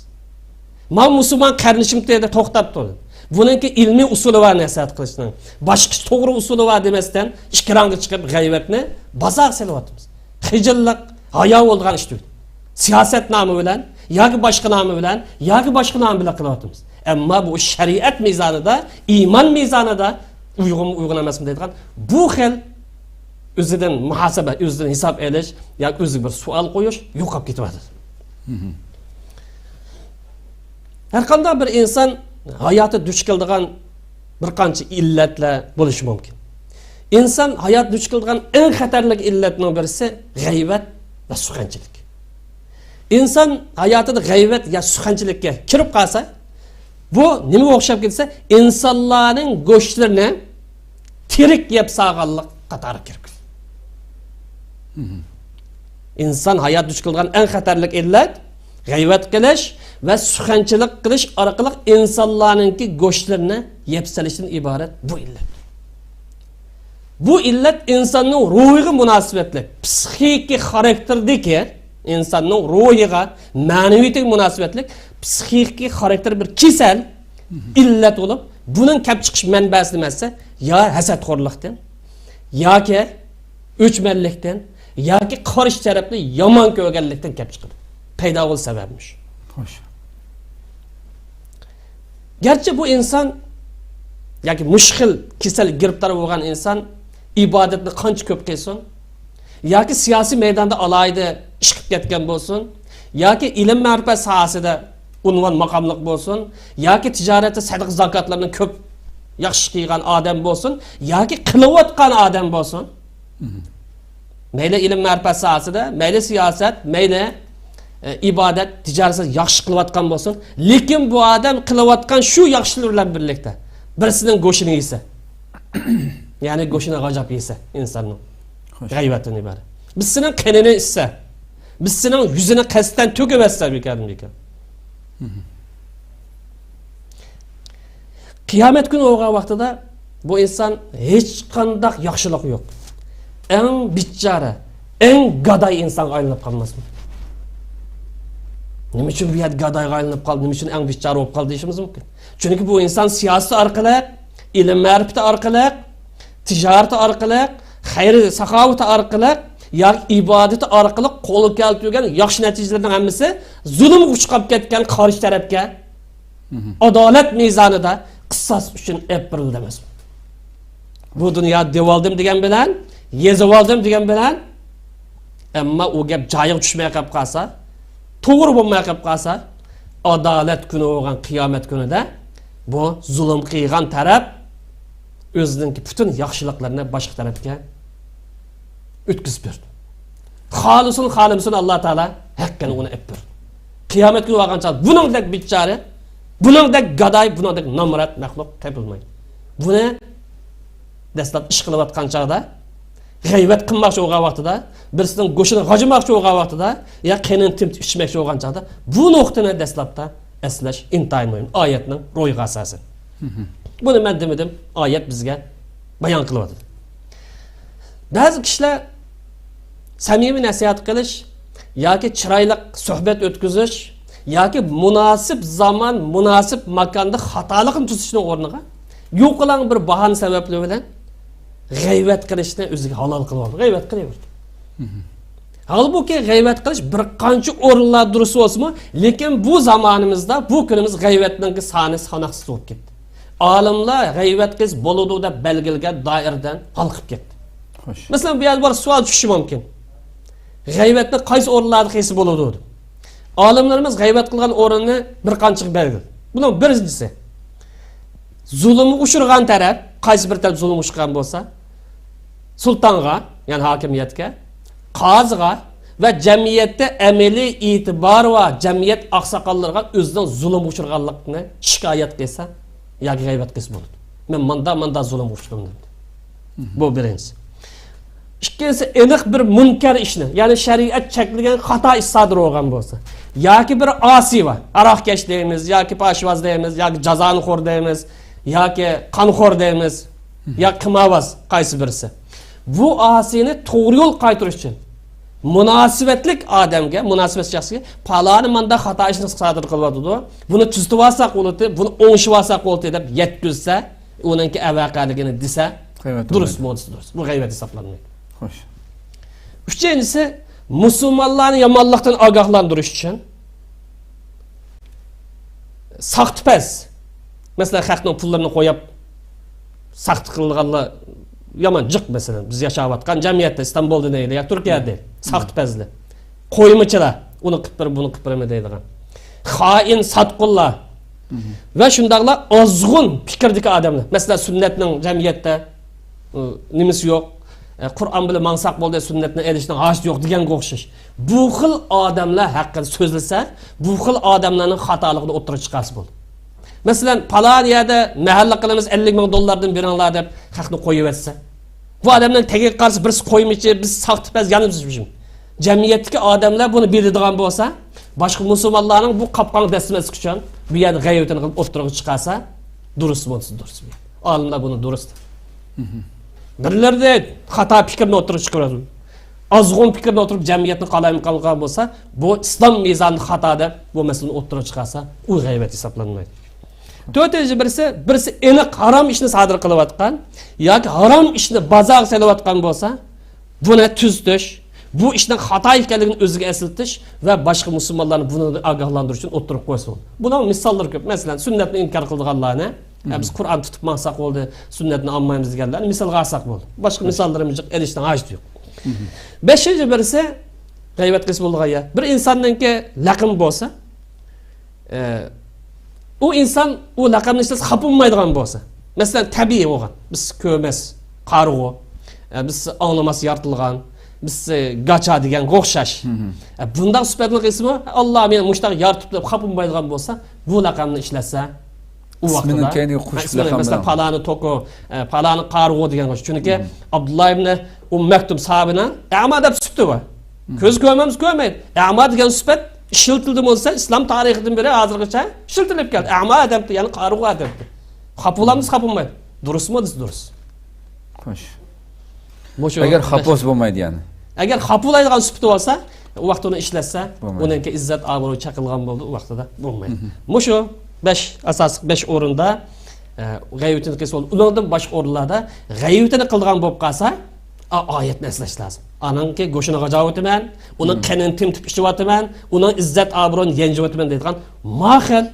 ماۋۇ مۇسۇلمان قېرىندىشىم دېدى، توختاپ تۇردى. بۇنىڭكى ئىلمىي ئۇسۇلى بار نەسىھەت قىلىشنىڭ، باشقىچە توغرا ئۇسۇلى بار دېمەستىن، ئېكرانغا چىقىپ غەيۋەتنى بازارغا سېلىۋاتىمىز. خىجىللىق، ھايا بولىدىغان ئىش تۇيۇلدى. سىياسەت نامى بىلەن ياكى باشقا نامى بىلەن ياكى باشقا نامى بىلەن قىلىۋاتىمىز. ئەمما بۇ شەرىئەت مىزانىدا، ئىمان مىزانىدا ئۇيغۇنمۇ، ئۇيغۇن ئەمەسمۇ دەيدىغان بۇ خىل ئۆزىدىن مۇھاسىبە، ئۆزىدىن ھېساب ئېلىش ياكى ئۆزىگە بىر سوئال قويۇش يوقاپ كېتىۋاتىدۇ. ھەرقانداق بىر ئىنسان ھاياتىدا دۇچ كېلىدىغان بىر قانچە ئىللەتلەر بولۇشى مۇمكىن. ئىنسان ھاياتىدا دۇچ كېلىدىغان ئەڭ خەتەرلىك ئىللەتنىڭ بىرسى غەيۋەت ۋە سۇخەنچىلىك. ئىنسان ھاياتىدا غەيۋەت يا سۇخەنچىلىككە كىرىپ قالسا، بۇ نېمىگە ئوخشاپ كېتىسە، ئىنسانلارنىڭ گۆشلىرىنى تىرىك يەپ سالغانلىق قاتارىغا كىرىپ كېتىدۇ. ئىنسان ھايات دۇچ كېلىدىغان ئەڭ خەتەرلىك ئىللەت غەيۋەت قىلىش ۋە سۇخەنچىلىك قىلىش ئارقىلىق ئىنسانلارنىڭكى گۆشلىرىنى يەپ سېلىشتىن ئىبارەت بۇ ئىللەت. بۇ ئىللەت ئىنساننىڭ روھىغا مۇناسىۋەتلىك، پسىخىكى خاراكتېردىكى، ئىنساننىڭ روھىغا، مەنىۋىيىتىگە مۇناسىۋەتلىك پسىخىكى خاراكتېر بىر كېسەل، ئىللەت بولۇپ، بۇنىڭ كەپ چىقىش مەنبەسى نېمە دېسە، يا ھەسەتخورلۇقتىن، ياكى ئۆچمەنلىكتىن، ياكى قارشى تەرەپنى يامان كۆرگەنلىكتىن كەپ چىقىدۇ. پەيدا بولۇش سەۋەبىمۇ شۇ. خوش. گەرچە بۇ ئىنسان ياكى مۇشۇ خىل كېسەلگە گىرىپتار بولغان ئىنسان ئىبادەتنى قانچە كۆپ قىلسۇن، ياكى سىياسىي مەيداندا ئالاھىدە ئىش قىلىپ كەتكەن بولسۇن، ياكى ئىلىم مەرىپەت ساھەسىدە ئۇنۋان ماقاملىق بولسۇن، ياكى تىجارەتتە سەدىقە زاكاتلارنى كۆپ ياخشى قىلغان ئادەم بولسۇن، ياكى قىلىۋاتقان ئادەم بولسۇن، مەيلى ئىلىم مەرىپەت ساھەسىدە، مەيلى سىياسەت، مەيلى، ئە، ئىبادەت، تىجارەتتە ياخشى قىلىۋاتقان بولسۇن. لېكىن بۇ ئادەم قىلىۋاتقان شۇ ياخشىلىق بىلەن بىرلىكتە بىرسىنىڭ گۆشىنى يېسە، يەنى گۆشىنى غاجاپ يېسە، ئىنساننىڭ خوش. غەيۋەتتىن ئىبارەت. بىرسىنىڭ قېنىنى ئىچسە، بىرسىنىڭ يۈزىنى قەستەن تۆكۈۋەتسە، بىكاردىن بىكار. قىيامەت كۈنى بولغان ۋاقتىدا بۇ ئىنسان ھېچقانداق ياخشىلىقى يوق. ئەڭ بىچارە، ئەڭ گاداي ئىنسانغا ئايلىنىپ قالماسمۇ؟ نېمە ئۈچۈن بۇ يەردە گادايغا ئايلىنىپ قالدى، نېمە ئۈچۈن ئەڭ بىچارە بولۇپ قالدى دېيىشىمىز مۇمكىن. چۈنكى بۇ ئىنسان سىياسىتى ئارقىلىق، ئىلىم مەرىپىتى ئارقىلىق، تىجارىتى ئارقىلىق، خەير ساخاۋىتى ئارقىلىق ياكى ئىبادىتى ئارقىلىق قولغا كەلتۈرگەن ياخشى نەتىجىلىرىنىڭ ھەممىسى زۇلۇمغا ئۇچراپ كەتكەن قارشى تەرەپكە ئادالەت مىزانىدا قىساس ئۈچۈن ئېلىپ بېرىلدى ئەمەسمۇ؟ بۇ دۇنيا دېۋالدىم دېگەن بىلەن، يېزىۋالدىم دېگەن بىلەن، ئەمما ئۇ گەپ جايىغا چۈشمەي قېلىپ قالسا، توغرا بولماي قېلىپ قالسا، ئادالەت كۈنى بولغان قىيامەت كۈنىدە بۇ زۇلۇم قىلغان تەرەپ ئۆزىنىڭكى پۈتۈن ياخشىلىقلىرىنى باشقا تەرەپكە ئۆتكۈزۈپ بېرىدۇ. خالىسۇن، خالىمىسۇن، ئاللا تائالا ھەققىنى ئۇنى ئېلىپ بېرىدۇ. قىيامەت كۈنى بولغان چاغدا بۇنىڭدەك بىچارە، بۇنىڭدەك گاداي، بۇنىڭدەك نامرات مەخلۇق تېپىلمايدۇ. بۇنى دەسلەپ ئىش قىلىۋاتقان چاغدا، غەيۋەت قىلماقچى بولغان ۋاقتىدا، بىرسىنىڭ گۆشىنى غاجىماقچى بولغان ۋاقتىدا، يا قېنىنى تېمىتىپ ئىچمەكچى بولغان چاغدا، بۇ نۇقتىنى دەسلەپتە ئەسلەش ئىنتايىن مۇھىم ئايەتنىڭ روھىغا ئاساسەن. بۇنى مەن دېمىدىم، ئايەت بىزگە بايان قىلىۋاتىدۇ. بەزى كىشىلەر سەمىمىي نەسىھەت قىلىش ياكى چىرايلىق سۆھبەت ئۆتكۈزۈش ياكى مۇناسىپ زامان، مۇناسىپ ماكاندا خاتالىقنى تۈزىتىشنىڭ ئورنىغا يوقىلاڭ بىر باھانە سەۋەبلىرى بىلەن غەيۋەت قىلىشنى ئۆزىگە ھالال قىلىۋالدى، غەيۋەت قىلىۋەردى. ھالبۇكى، غەيۋەت قىلىش بىر قانچە ئورۇنلاردا دۇرۇس بولسىمۇ، لېكىن بۇ زامانىمىزدا، بۇ كۈنىمىز غەيۋەتنىڭكى سانى ساناقسىز بولۇپ كەتتى. ئالىملار غەيۋەت قىلسا بولىدۇ دەپ بەلگىلىگەن دائىرىدىن ھالقىپ كەتتى. خوش. مەسىلەن، بۇ يەردە بىر سوئال چۈشۈشى مۇمكىن. غەيۋەتنى قايسى ئورۇنلاردا قىلسا بولىدۇ دەپ. ئالىملىرىمىز غەيۋەت قىلغان ئورۇننى بىر قانچىغا بەلگىلىدى. بۇنىڭ بىرىنچىسى، زۇلۇمغا ئۇچرىغان تەرەپ، قايسى بىر تەرەپ زۇلۇمغا ئۇچرىغان بولسا، سۇلتانغا، يەنى ھاكىمىيەتكە، قازىغا ۋە جەمئىيەتتە ئەمەلىي ئېتىبارى بار جەمئىيەت ئاقساقاللىرىغا ئۆزىنىڭ زۇلۇمغا ئۇچرىغانلىقىنى شىكايەت قىلسا ياكى غەيۋەت قىلسا بولىدۇ. مەن ماندا، ماندا زۇلۇمغا ئۇچرىدىم دەپ. بۇ بىرىنچىسى. ئىككىنچىسى، ئېنىق بىر مۇنكەر ئىشنى، يەنى شەرىئەت چەكلىگەن خاتا ئىش سادىر بولغان بولسا، ياكى بىر ئاسىي بار، ھاراقكەش دەيمىز، ياكى پاشىۋاز دەيمىز، ياكى جازانىخور دەيمىز، ياكى قانخور دەيمىز، يا قىمارباز، قايسى بىرسى. بۇ ئاسىينى توغرا يول قايتۇرۇش ئۈچۈن مۇناسىۋەتلىك ئادەمگە، مۇناسىۋەتلىك شەخسكە، پالانى ماندا خاتا ئىشنى سادىر قىلىۋاتىدۇ، بۇنى تۈزىتىۋالساق بولىدۇ، بۇنى ئوڭشىۋالساق بولىدۇ دەپ يەتكۈزسە، ئۇنىڭكى ئەۋەقەلىكىنى دېسە، غەيۋەت دۇرۇسمۇ دېسە دۇرۇس. بۇ غەيۋەت ھېسابلانمايدۇ. خوش. ئۈچىنچىسى، مۇسۇلمانلارنى يامانلىقتىن ئاگاھلاندۇرۇش ئۈچۈن ساختىپەز. مەسىلەن، خەقنىڭ پۇللىرىنى قويۇپ، ساختا قىلىدىغانلار يامان جىق. مەسىلەن، بىز ياشاۋاتقان جەمئىيەتتە، ئىستانبۇلدا دەيلى يا تۈركىيەدە دەيلى، ساختىپەزلەر، قويمىچىلار، ئۇنى قىلىپ بېرىمەن، بۇنى قىلىپ بېرىمەن دەيدىغان خائىن، ساتقۇنلار ۋە شۇنداقلا ئازغۇن پىكىردىكى ئادەملەر. مەسىلەن، سۈننەتنىڭ جەمئىيەتتە، ئۇ، نېمىسى يوق، ئە، قۇرئان بىلەن ماڭساق بولدى، سۈننەتنى ئېلىشنىڭ ھاجىتى يوق دېگەنگە ئوخشاش. بۇ خىل ئادەملەر ھەققىدە سۆزلىسە، بۇ خىل ئادەملەرنىڭ خاتالىقىنى ئوتتۇرىغا چىقارسا بولدى. مەسىلەن، پالان يەردە مەھەللە قىلىمىز، ئەللىك مىڭ دوللاردىن بېرىڭلار دەپ خەقنى قويۇۋەتسە، بۇ ئادەمنىڭ تېگىگە قارىسا، بىرسى قويمىچى، بىرسى ساختىپەز، يەنە بىرسى. جەمئىيەتتىكى ئادەملەر بۇنى بىلىدىغان بولسا، باشقا مۇسۇلمانلارنىڭ بۇ قاپقانغا دەسسىمەسلىك ئۈچۈن بۇ يەردە غەيۋىتىنى قىلىپ ئوتتۇرىغا چىقارسا، دۇرۇس بولسا دۇرۇس. ئالىملار بۇنى دۇرۇس دەيدۇ. بىرلىرىدە خاتا پىكىرنى ئوتتۇرىغا چىقىرىدۇ. ئازغۇن پىكىرنى ئوتتۇرىغا، جەمئىيەتنى قالايمىقان قىلغان بولسا، بۇ ئىسلام مىزانىدا خاتا دەپ بۇ مەسىلىنى ئوتتۇرىغا چىقارسا، ئۇ غەيۋەت ھېسابلانمايدۇ. تۆتىنچى بىرسى، بىرسى ئېنىق ھارام ئىشنى سادىر قىلىۋاتقان ياكى ھارام ئىشنى بازارغا سېلىۋاتقان بولسا، بۇنى تۈزىتىش، بۇ ئىشنىڭ خاتا ئىكەنلىكىنى ئۆزىگە ئەسلىتىش ۋە باشقا مۇسۇلمانلارنى بۇنىڭدىن ئاگاھلاندۇرۇش ئۈچۈن ئوتتۇرىغا قويسا بولىدۇ. بۇنىڭ مىساللىرى كۆپ. مەسىلەن، سۈننەتنى ئىنكار قىلىدىغانلارنى، ئە، بىز قۇرئان تۇتۇپ ماڭساق بولدى، سۈننەتنى ئالمايمىز دېگەنلەرنى مىسالغا ئالساق بولدى. باشقا مىساللىرىمىز جىق، ئېلىشنىڭ ھاجىتى يوق. بەشىنچى بىرسى، غەيۋەت قىلسا بولىدىغان يەر. بىر ئىنساننىڭكى لەقىمى بولسا، ئە، ئۇ ئىنسان ئۇ لەقەمنى ئىشلەتسە خاپا بولمايدىغان بولسا، مەسىلەن، تەبىئىي بولغان، بىز كۆرمەس قارىغۇ، ئە، بىز ئاڭلىماس يارىتىلغان، بىز گاچا دېگەنگە ئوخشاش. ئە، بۇنداق سۈپەتنى قىلسىمۇ، ئاللا مېنى مۇشۇنداق يارىتىپتۇ دەپ خاپا بولمايدىغان بولسا، بۇ لەقەمنى ئىشلەتسە، ئۇ ئىسمىنىڭ ۋاقتىدا، كەينىگە قوشۇپ مەسىلەن، لەقەم مەسىلەن، بىلەن. پالانى توكو، ئە، پالانى قارىغۇ دېگەن ئوخشاش. چۈنكى ئابدۇللا ئىبنى ئۇم مەكتۇم ساھابىنىڭ ئەما دەپ سۈپىتى بار. كۆزى كۆرمەمسە كۆرمەيدۇ. ئەما دېگەن سۈپەت ئىشلىتىلدىمۇ دېسە، ئىسلام تارىخىدىن بېرى ھازىرغىچە ئىشلىتىلىپ كەلدى. ئەما ئادەمدە، يەنى قارىغۇ ئادەمدە. خاپا بولامدۇ دېسە خاپا بولمايدۇ. دۇرۇسمۇ دېسە دۇرۇس. خوش. مۇشۇ ئەگەر خاپا بولسا بولمايدۇ يەنى. ئەگەر خاپا بولايدىغان سۈپىتى بولسا، ئۇ ۋاقىت ئۇنى ئىشلەتسە، بولمايدۇ. ئۇنىڭكى ئىززەت ئابرۇيى چېقىلغان بولىدۇ، ئۇ ۋاقتىدا بولمايدۇ. مۇشۇ بەش ئاساسلىق بەش ئورۇندا، ئە، غەيۋىتىنى قىلسا بولىدۇ. ئۇنىڭدىن باشقا ئورۇنلاردا غەيۋىتىنى قىلىدىغان بولۇپ قالسا، ئا-، ئايەتنى ئەسلەش لازىم. ئانىڭكى گۆشىنى غاجاۋاتىمەن، ئۇنىڭ قېنىنى تېمىتىپ ئىچىۋاتىمەن، ئۇنىڭ ئىززەت ئابرۇيىنى يانجىۋاتىمەن دەيدىغان ماخىل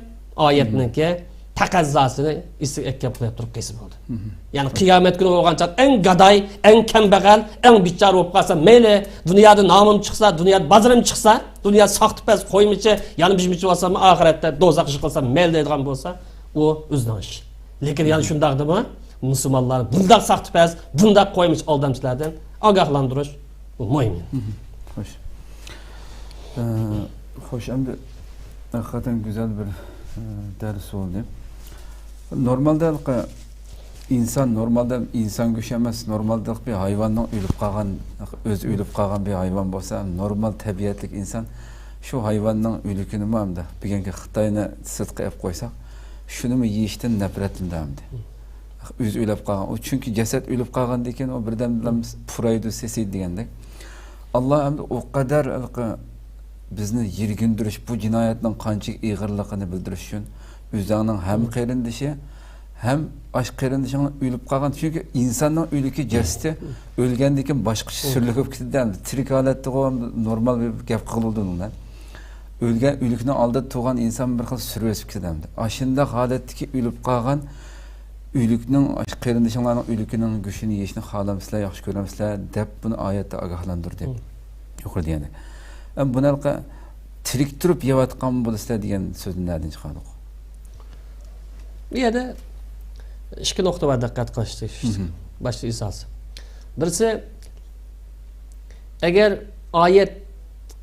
ئايەتنىڭكى تەقەززاسىنى ئېسىگە ئەكەپ قويۇپ تۇرۇپ قىلسا بولىدۇ. يەنى قىيامەت كۈنى بولغان چاغدا ئەڭ گاداي، ئەڭ كەمبەغەل، ئەڭ بىچارە بولۇپ قالسا مەيلى، دۇنيادا نامىم چىقسا، دۇنيادا بازىرىم چىقسا، دۇنيا ساختىپەز، قويمىچى، يەنە بىژمىچى بولسام، ئاخىرەتتە دوزاخ ئىشى قىلسام مەيلى دەيدىغان بولسا، ئۇ ئۆزىنىڭ ئىشى. لېكىن يەنە شۇنداقتىمۇ، مۇسۇلمانلار بۇنداق ساختىپەز، بۇنداق قويمىچ ئالدامچىلاردىن ئاگاھلاندۇرۇش مۇھىم. خوش. ئە، خوش، ئەمدى ھەقىقەتەن گۈزەل بىر، ئە، دەرس بولدى. نورمالدا ھېلىقى ئىنسان، نورمالدا ئىنسان گۆشى ئەمەس، نورمالدا بىر ھايۋاننىڭ ئۆلۈپ قالغان، ئۆزى ئۆلۈپ قالغان بىر ھايۋان بولسا، نورمال تەبىئەتلىك ئىنسان شۇ ھايۋاننىڭ ئۆلۈكىنىمۇ ئەمدى بۈگۈنكى خىتاينى سىرتقا ئېلىپ قويساق، شۇنىمۇ يېيىشتىن نەپرەتلىنىدۇ ئەمدى. ئۆزى ئۆلۈپ قالغان. ئۇ چۈنكى جەسەت ئۆلۈپ قالغاندىن كېيىن ئۇ بىردەمدىلا پۇرايدۇ، سېسىيدۇ دېگەندەك. ئاللا ئەمدى ئۇ قەدەر ھېلىقى بىزنى يىرگىندۈرۈش، بۇ جىنايەتنىڭ قانچىلىك ئېغىرلىقىنى بىلدۈرۈش ئۈچۈن ئۆزۈڭنىڭ ھەم قېرىندىشى، ھەم ئاش قېرىندىشىڭنىڭ ئۆلۈپ قالغان، چۈنكى ئىنساننىڭ ئۆلۈكى، جەسىتى ئۆلگەندىن كېيىن باشقىچە سۈرلۈك بولۇپ كېتىدۇ. ئەمدى تىرىك ھالەتتىغۇ، نورمال بىر گەپ قىلغىلى بولىدۇ بۇنىڭ بىلەن. ئۆلگەن، ئۆلۈكنىڭ ئالدىدا تۇرغان ئىنسان بىر خىل سۈرۈۋېسىپ كېتىدۇ ئەمدى. ئاشۇنداق ھالەتتىكى ئۆلۈپ قالغان ئۆلۈكنىڭ، قېرىندىشىڭلارنىڭ ئۆلۈكىنىڭ گۆشىنى يېيىشنى خالامسىلەر، ياخشى كۆرەمسىلەر دەپ بۇنى ئايەتتە ئاگاھلاندۇردى. مم. يۇقىرىدا يەنە. ئەمما بۇنى ھېلىقى تىرىك تۇرۇپ يەۋاتقان بولىسىلەر دېگەن سۆزنى نەدىن چىقاردۇق؟ بۇ يەردە ئىككى نۇقتا بار، دىققەت قىلىشلىق. مم. باشتا ئېساس. بىرسى، ئەگەر ئايەت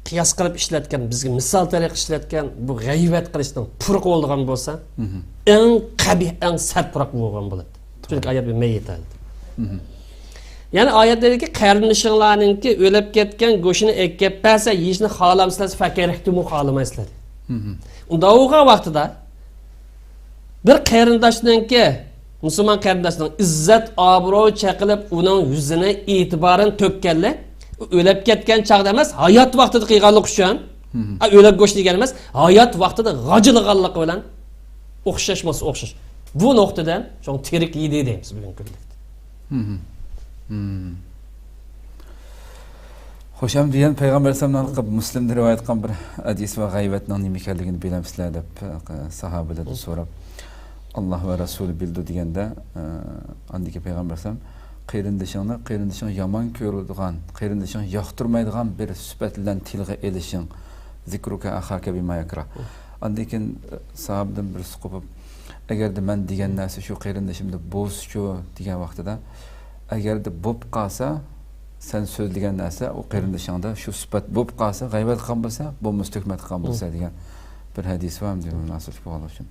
قىياس قىلىپ ئىشلەتكەن، بىزگە مىسال تەرىقە ئىشلەتكەن بۇ غەيۋەت قىلىشنىڭ پۇرىقى بولىدىغان بولسا، مم. ئەڭ قەبىھ، ئەڭ سەت پۇراق بولغان بولاتتى. چۈنكى ئايەت بىر مەييىت ھالىتى. مم. يەنى ئايەتلەردىكى قېرىندىشىڭلارنىڭكى ئۆلۈپ كەتكەن گۆشىنى ئەكەپ بەرسە، يېيىشنى خالامسىلەر، فەكەرىھتۇمۇ، خالىمايسىلەر. مم. ئۇنداق بولغان ۋاقتىدا بىر قېرىنداشنىڭكى، مۇسۇلمان قېرىنداشنىڭ ئىززەت، ئابرۇي چېقىلىپ، ئۇنىڭ يۈزىنى، ئېتىبارىنى تۆككەنلىك، ئۇ ئۆلۈپ كەتكەن چاغدا ئەمەس، ھايات ۋاقتىدا قىلغانلىقى ئۈچۈن، مم. ئا، ئۆلۈك گۆش دېگەن ئەمەس، ھايات ۋاقتىدا غاجىلىغانلىقى بىلەن ئوخشاشمۇ ئوخشاش. بۇ نۇقتىدىن شۇڭا تىرىك يېدى دەيمىز بۈگۈنكى كۈندە. مم. مم. خوش، ئەمدى يەنە پەيغەمبەر ئەلەيھىسسالامنىڭ ھەققىدە مۇسلىمدا رىۋايەت قىلغان بىر ھەدىس بار، غەيۋەتنىڭ نېمە ئىكەنلىكىنى بىلەمسىلەر دەپ، ساھابىلەردىن سوراپ، ئاللا ۋە رەسۇلى بىلىدۇ دېگەندە، ئاندىن كېيىن پەيغەمبەر ئەلەيھىسسالام، قېرىندىشىڭنى، قېرىندىشىڭ يامان كۆرىدىغان، قېرىندىشىڭ ياقتۇرمايدىغان بىر سۈپەت بىلەن تىلغا ئېلىشىڭ، ذىكرۇكە ئەخاكە بىما يەكرا. ئاندىن كېيىن ساھابىدىن بىرسى قوپۇپ، ئەگەردە مەن دېگەن نەرسە شۇ قېرىندىشىمدا بولسىچۇ دېگەن ۋاقتىدا، ئەگەردە بولۇپ قالسا، سەن سۆزلىگەن نەرسە ئۇ قېرىندىشىڭدا شۇ سۈپەت بولۇپ قالسا، غەيۋەت قىلغان بولسا، بولمىسا تۆھمەت قىلغان بولسا دېگەن بىر ھەدىس بار، ئەمدى مۇناسىۋەتلىك بولغانلىقى ئۈچۈن.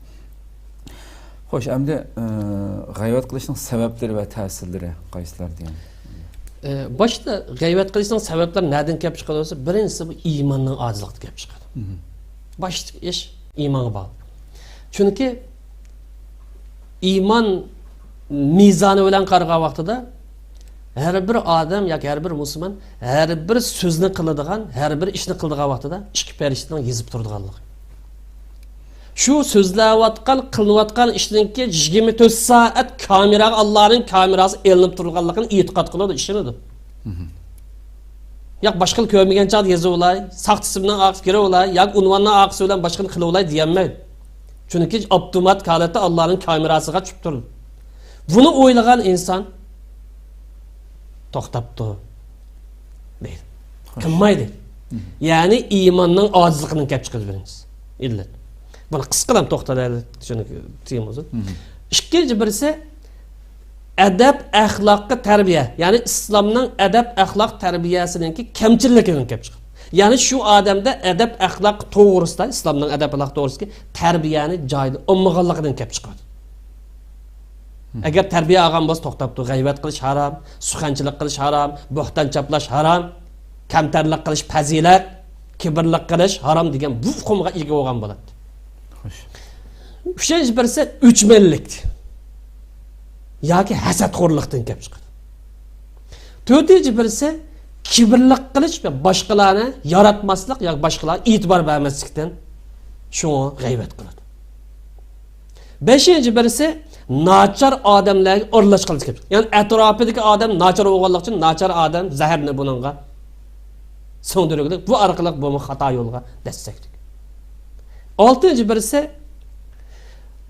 خوش، ئەمدى، ئە، غەيۋەت قىلىشنىڭ سەۋەبلىرى ۋە تەسىرلىرى قايسىلار دېگەن؟ ئە، باشتا غەيۋەت قىلىشنىڭ سەۋەبلىرى نەدىن كەپ چىقىدۇ دېسە، بىرىنچىسى بۇ ئىماننىڭ ئاجىزلىقىدىن كەپ چىقىدۇ. مم. باشتىكى ئىش ئىمانغا باغلىق. چۈنكى ئىمان مىزانى بىلەن قارىغان ۋاقتىدا ھەر بىر ئادەم ياكى ھەر بىر مۇسۇلمان ھەر بىر سۆزنى قىلىدىغان، ھەر بىر ئىشنى قىلىدىغان ۋاقتىدا ئىككى پەرىشتىنىڭ يېزىپ تۇرىدىغانلىقى. شۇ سۆزلەۋاتقان، قىلىنىۋاتقان ئىشنىڭكى يىگىرمە تۆت سائەت كامېراغا، ئاللانىڭ كامېراسى ئېلىنىپ تۇرىدىغانلىقىنى ئېتىقاد قىلىدۇ، ئىشىنىدۇ. مم. ياق، باشقىلار كۆرمىگەن چاغدا يېزىۋالاي، ساختا ئىسىمنىڭ ئارقىسى كىرىۋالاي ياكى ئۇنۋاننىڭ ئارقىسى بىلەن باشقىنى قىلىۋالاي دېيەلمەيدۇ. چۈنكى ئاپتوماتىك ھالەتتە ئاللانىڭ كامېراسىغا چۈشۈپ تۇرىدۇ. بۇنى ئويلىغان ئىنسان توختاپتۇ دەيدۇ. خوش. قىلمايدۇ. مم. يەنى ئىماننىڭ ئاجىزلىقىدىن كەپ چىقىدۇ بىرىنچىسى. ئىللەت. بۇنى قىسقىلا توختالايلى، چۈنكى تېما ئۇزۇن. مم. ئىككىنچى بىرسى، ئەدەپ ئەخلاققا تەربىيە، يەنى ئىسلامنىڭ ئەدەپ ئەخلاق تەربىيەسىنىڭكى كەمچىللىكىدىن كەپ چىقىدۇ. يەنى شۇ ئادەمدە ئەدەپ ئەخلاق توغرىسىدا، ئىسلامنىڭ ئەدەپ ئەخلاق توغرىسىدىكى تەربىيەنى جايىدا ئالمىغانلىقىدىن كەپ چىقىدۇ. مم. ئەگەر تەربىيە ئالغان بولسا توختاپتۇ، غەيۋەت قىلىش ھارام، سۇخەنچىلىك قىلىش ھارام، بۆھتان چاپلاش ھارام، كەمتەرلىك قىلىش پەزىلەت، كىبىرلىك قىلىش ھارام دېگەن بۇ ئۇقۇمغا ئىگە بولغان بولاتتى. خوش. ئۈچىنچى بىرسى ئۆچمەنلىك ياكى ھەسەتخورلۇقتىن كەپ چىقىدۇ. تۆتىنچى بىرسى كىبىرلىك قىلىش ۋە باشقىلارنى ياراتماسلىق ياكى باشقىلارغا ئېتىبار بەرمەسلىكتىن شۇڭا غەيۋەت قىلىدۇ. بەشىنچى بىرسى ناچار ئادەملەرگە ئارىلاشقانلىق كەپ چىقىدۇ. يەنى ئەتراپىدىكى ئادەم ناچار بولغانلىقى ئۈچۈن ناچار ئادەم زەھەرنى بۇنىڭغا سىڭدۈرگۈلۈك، بۇ ئارقىلىق بۇمۇ خاتا يولغا دەسسەكتىك. ئالتىنچى بىرسى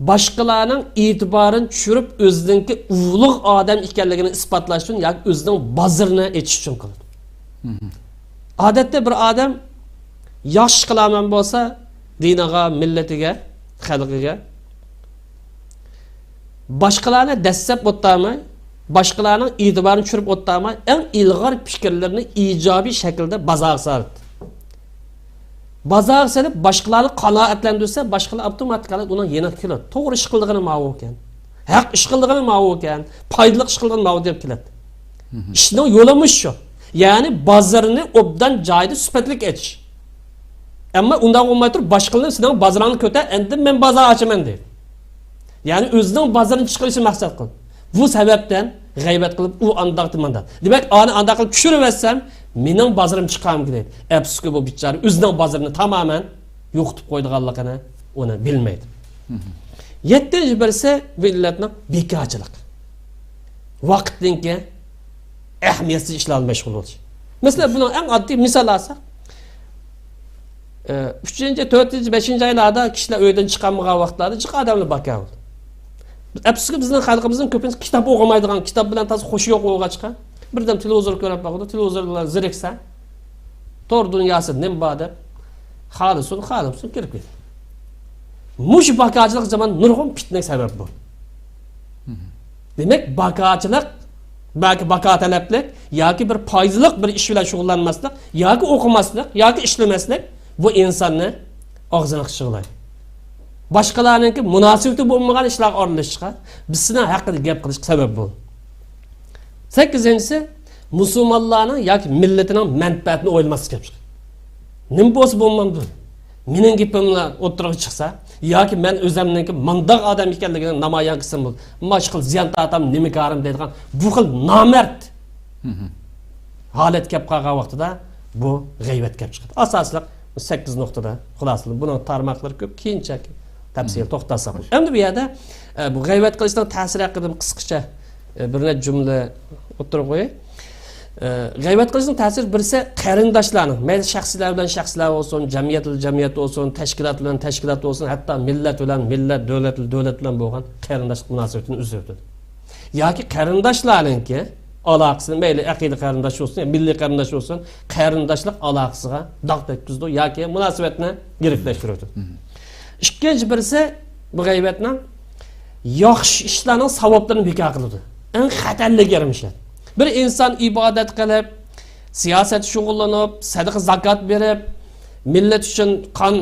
باشقىلارنىڭ ئېتىبارىنى چۈشۈرۈپ، ئۆزىنىڭكى ئۇلۇغ ئادەم ئىكەنلىكىنى ئىسپاتلاش ئۈچۈن ياكى ئۆزىنىڭ بازىرىنى ئېچىش ئۈچۈن قىلىدۇ. مم. ئادەتتە بىر ئادەم ياخشى قىلامەن بولسا، دىنىغا، مىللىتىگە، خەلقىگە، باشقىلارنى دەسسەپ ئولتۇرماي، باشقىلارنىڭ ئېتىبارىنى چۈشۈرۈپ ئولتۇرماي، ئەڭ ئىلغار پىكىرلىرىنى ئىجابىي شەكىلدە بازارغا سالدى. بازارغا سېلىپ، باشقىلارنى قانائەتلەندۈرسە، باشقىلار ئاپتوماتىك ھالەتتە ئۇنىڭ يېنىغا كېلىدۇ. توغرا ئىش قىلىدىغىنى ماۋۇ ئىكەن، ھەق ئىش قىلىدىغىنى ماۋۇ ئىكەن، پايدىلىق ئىش قىلىدىغىنى ماۋۇ دەپ كېلىدۇ. مھم. ئىشنىڭ يولىمۇ شۇ. يەنى بازىرىنى ئوبدان جايىدا سۈپەتلىك ئېچىش. ئەمما ئۇنداق بولماي تۇرۇپ، باشقىلار سېنىڭ بازىرىڭنى كۆتەر، ئەندى مەن بازار ئاچىمەن دەيدۇ. يەنى ئۆزىنىڭ بازىرىنى چىقىرىشنى مەقسەت قىل. بۇ سەۋەبتىن غەيۋەت قىلىپ، ئۇ ئانداقتى مانداق. دېمەك، ئانى ئانداق قىلىپ چۈشۈرۈۋەتسەم، مېنىڭ بازىرىم چىقارمىكىن دەيدۇ. ئەپسۇسكى، بۇ بىچارە ئۆزىنىڭ بازىرىنى تامامەن يوقىتىپ قويىدىغانلىقىنى ئۇنى بىلمەيدۇ. مھم. يەتتىنچى بىرسى، بۇ ئىللەتنىڭ بىكارچىلىق. ۋاقىتنىڭكى ئەھمىيەتسىز ئىشلار بىلەن مەشغۇل بولۇش. مەسىلەن، بۇنىڭ ئەڭ ئاددىي مىسال ئالساق، ئە، ئۈچىنچى، تۆتىنچى، بەشىنچى ئايلاردا كىشىلەر ئۆيدىن چىقالمىغان ۋاقىتلاردا جىق ئادەملەر بىكار بولىدۇ. ئەپسۇسكى، بىزنىڭ خەلقىمىزنىڭ كۆپىنچىسى كىتاب ئوقۇمايدىغان، كىتاب بىلەن تازا خوشى يوق بولغاچقا، بىردەم تېلېۋىزور كۆرۈپ باقىدۇ، تېلېۋىزور بىلەن زېرىكسە، تور دۇنياسى نېمە بار دەپ، خالىسۇن، خالىمىسۇن كىرىپ كېتىدۇ. مۇشۇ بىكارچىلىق زامان نۇرغۇن پىتنە سەۋەب بولىدۇ. دېمەك، بىكارچىلىق، بەلكى بىكار تەلەپلىك ياكى بىر پايدىلىق بىر ئىش بىلەن شۇغۇللانماسلىق، ياكى ئوقۇماسلىق، ياكى ئىشلىمەسلىك بۇ ئىنساننى ئاغزىنى قىچىغلايدۇ. باشقىلارنىڭكى مۇناسىۋىتى بولمىغان ئىشلارغا ئارىلىشىشقا، بىز سېنىڭ ھەققىدە گەپ قىلىشقا سەۋەب بولىدۇ. سەككىزىنچىسى، مۇسۇلمانلارنىڭ ياكى مىللىتىنىڭ مەنپەئەتىنى ئويلىماسلىق كېلىپ چىقىدۇ. نېمە بولسا بولمامدۇ؟ مېنىڭ گېپىملا ئوتتۇرىغا چىقسا، ياكى مەن ئۆزۈمنىڭكى مانداق ئادەم ئىكەنلىكىنى نامايان قىلسام بولدى. مانا شۇ خىل زىيان تارتام، نېمە كارىم دەيدىغان بۇ خىل نامەرد ھالەت كەپ قالغان ۋاقتىدا بۇ غەيۋەت كەپ چىقىدۇ. ئاساسلىق سەككىز نۇقتىدا خۇلاسىلىنىپ، بۇنىڭ تارماقلىرى كۆپ، كېيىنچە تەپسىلىي توختالساق. ئەمدى بۇ يەردە، ئە، بۇ غەيۋەت قىلىشنىڭ تەسىرى ھەققىدە قىسقىچە، ئە، بىر نەچچە جۈملە ئوتتۇرىغا قوياي. ئە، غەيۋەت قىلىشنىڭ تەسىرى بىرسى قېرىنداشلارنىڭ، مەيلى شەخسلەر بىلەن شەخسلەر بولسۇن، جەمئىيەت بىلەن جەمئىيەت بولسۇن، تەشكىلات بىلەن تەشكىلات بولسۇن، ھەتتا مىللەت بىلەن مىللەت، دۆلەت بىلەن دۆلەت بىلەن بولغان قېرىنداشلىق مۇناسىۋىتىنى ئۈزۈۋېتىدۇ. ياكى قېرىنداشلارنىڭكى ئالاقىسىنى، مەيلى ئەقىدە قېرىنداش بولسۇن، يا مىللىي قېرىنداش بولسۇن، قېرىنداشلىق ئالاقىسىغا داغ تەگكۈزىدۇ ياكى مۇناسىۋەتنى يىرىكلەشتۈرىدۇ. مم. ئىككىنچى بىرسى، بۇ غەيۋەتنىڭ ياخشى ئىشلارنىڭ ساۋابلىرىنى بىكار قىلىدۇ. ئەڭ خەتەرلىك يېرىم ئىشلار. بىر ئىنسان ئىبادەت قىلىپ، سىياسەت شۇغۇللىنىپ، سەدىقە زاكات بېرىپ، مىللەت ئۈچۈن قان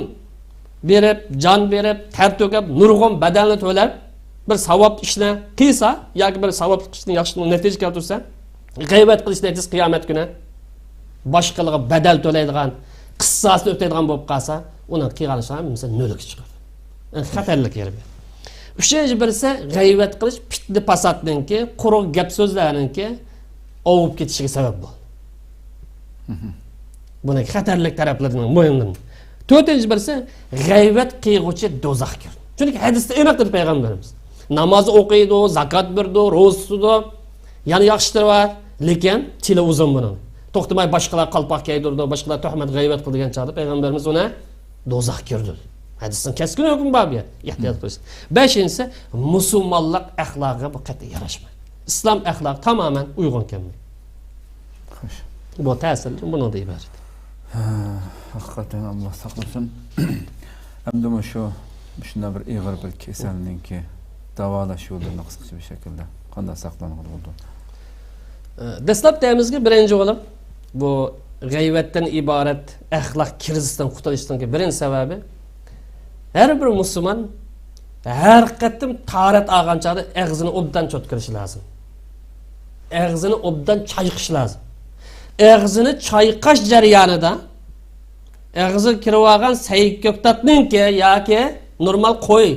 بېرىپ، جان بېرىپ، تەر تۆكۈپ، نۇرغۇن بەدەلنى تۆلەپ، بىر ساۋاب ئىشنى قىلسا ياكى بىر ساۋابلىق ئىشنى، ياخشى نەتىجە كەلتۈرسە، غەيۋەت قىلىش نەتىجىسى قىيامەت كۈنى باشقىلارغا بەدەل تۆلەيدىغان، قىساسنى ئۆتەيدىغان بولۇپ قالسا، ئۇنىڭ قىلغان ئىشلىرى ھەممىسى نۆلگە چىقىدۇ. ئەڭ خەتەرلىك يېرى بۇ. ئۈچىنچى بىرسى، غەيۋەت قىلىش پىتنە پاساتنىڭكى، قۇرۇق گەپ سۆزلەرنىڭكى ئاۋۇپ كېتىشىگە سەۋەب بولىدۇ. بۇنىڭ خەتەرلىك تەرەپلىرىنىڭ مۇھىملىرىنى. تۆتىنچى بىرسى، غەيۋەت قىلغۇچى دوزاخكىر. چۈنكى ھەدىستە ئېنىق دېدى پەيغەمبىرىمىز. ناماز ئوقۇيدۇ، زاكات بېرىدۇ، روزا تۇتىدۇ، يەنە ياخشى ئىشلىرى بار. لېكىن تىلى ئۇزۇن بۇنىڭ. توختىماي باشقىلار قالپاق كىيدۈرىدۇ، باشقىلار تۆھمەت، غەيۋەت قىلىدۇ دېگەن چاغدا پەيغەمبىرىمىز ئۇنى دوزاخكىر دېدى. ھەدىستىن كەسكىن ھۆكۈم بار بۇ يەردە. ئېھتىيات قىلىش. بەشىنچىسى، مۇسۇلمانلىق ئەخلاقىغا بۇ قەتئىي ياراشمايدۇ. ئىسلام ئەخلاقى تامامەن ئۇيغۇن كەلمەيدۇ. خوش. بۇ تەسىرلىرى بۇنىڭدىن ئىبارەت. ھە، ھەقىقەتەن ئاللا ساقلىسۇن. ئەمدى مۇشۇ، مۇشۇنداق بىر ئېغىر بىر كېسەلنىڭكى داۋالاش يوللىرىنى قىسقىچە بىر شەكىلدە قانداق ساقلانغىلى بولىدۇ؟ ئە، دەسلەپ دەيمىزكى، بىرىنچى بولۇپ، بۇ غەيۋەتتىن ئىبارەت ئەخلاق كىرىزىستىن قۇتۇلۇشنىڭكى بىرىنچى سەۋەبى، ھەر بىر مۇسۇلمان ھەر قېتىم تاھارەت ئالغان چاغدا ئېغىزىنى ئوبدان چوتكىلىشى لازىم. ئېغىزىنى ئوبدان چايقىشى لازىم. ئېغىزىنى چايقاش جەريانىدا ئېغىزىغا كىرىۋالغان سەي كۆكتاتنىڭكى ياكى نورمال قوي،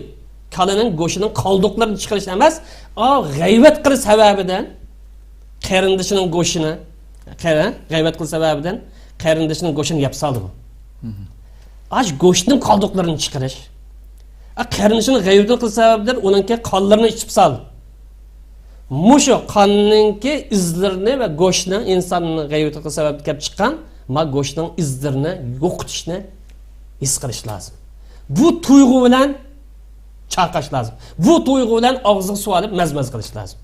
كالىنىڭ گۆشىنىڭ قالدۇقلىرىنى چىقىرىش ئەمەس، ئا، غەيۋەت قىلىش سەۋەبىدىن قېرىندىشىنىڭ گۆشىنى، قېرى-، غەيۋەت قىلىش سەۋەبىدىن قېرىندىشىنىڭ گۆشىنى يەپ سالدى بۇ. ئاش گۆشنىڭ قالدۇقلىرىنى چىقىرىش. ئا، قېرىندىشىنىڭ غەيۋىتىنى قىلىش سەۋەبىدىن ئۇنىڭكى قانلىرىنى ئىچىپ سال. مۇشۇ قاننىڭكى ئىزلىرىنى ۋە گۆشنىڭ ئىنساننىڭ غەيۋىتىگە سەۋەب كەپ چىققان ما گۆشنىڭ ئىزلىرىنى يوقىتىشنى ھېس قىلىش لازىم. بۇ تۇيغۇ بىلەن چايقاش لازىم. بۇ تۇيغۇ بىلەن ئاغزىغا سۇ ئېلىپ مەز-مەز قىلىش لازىم.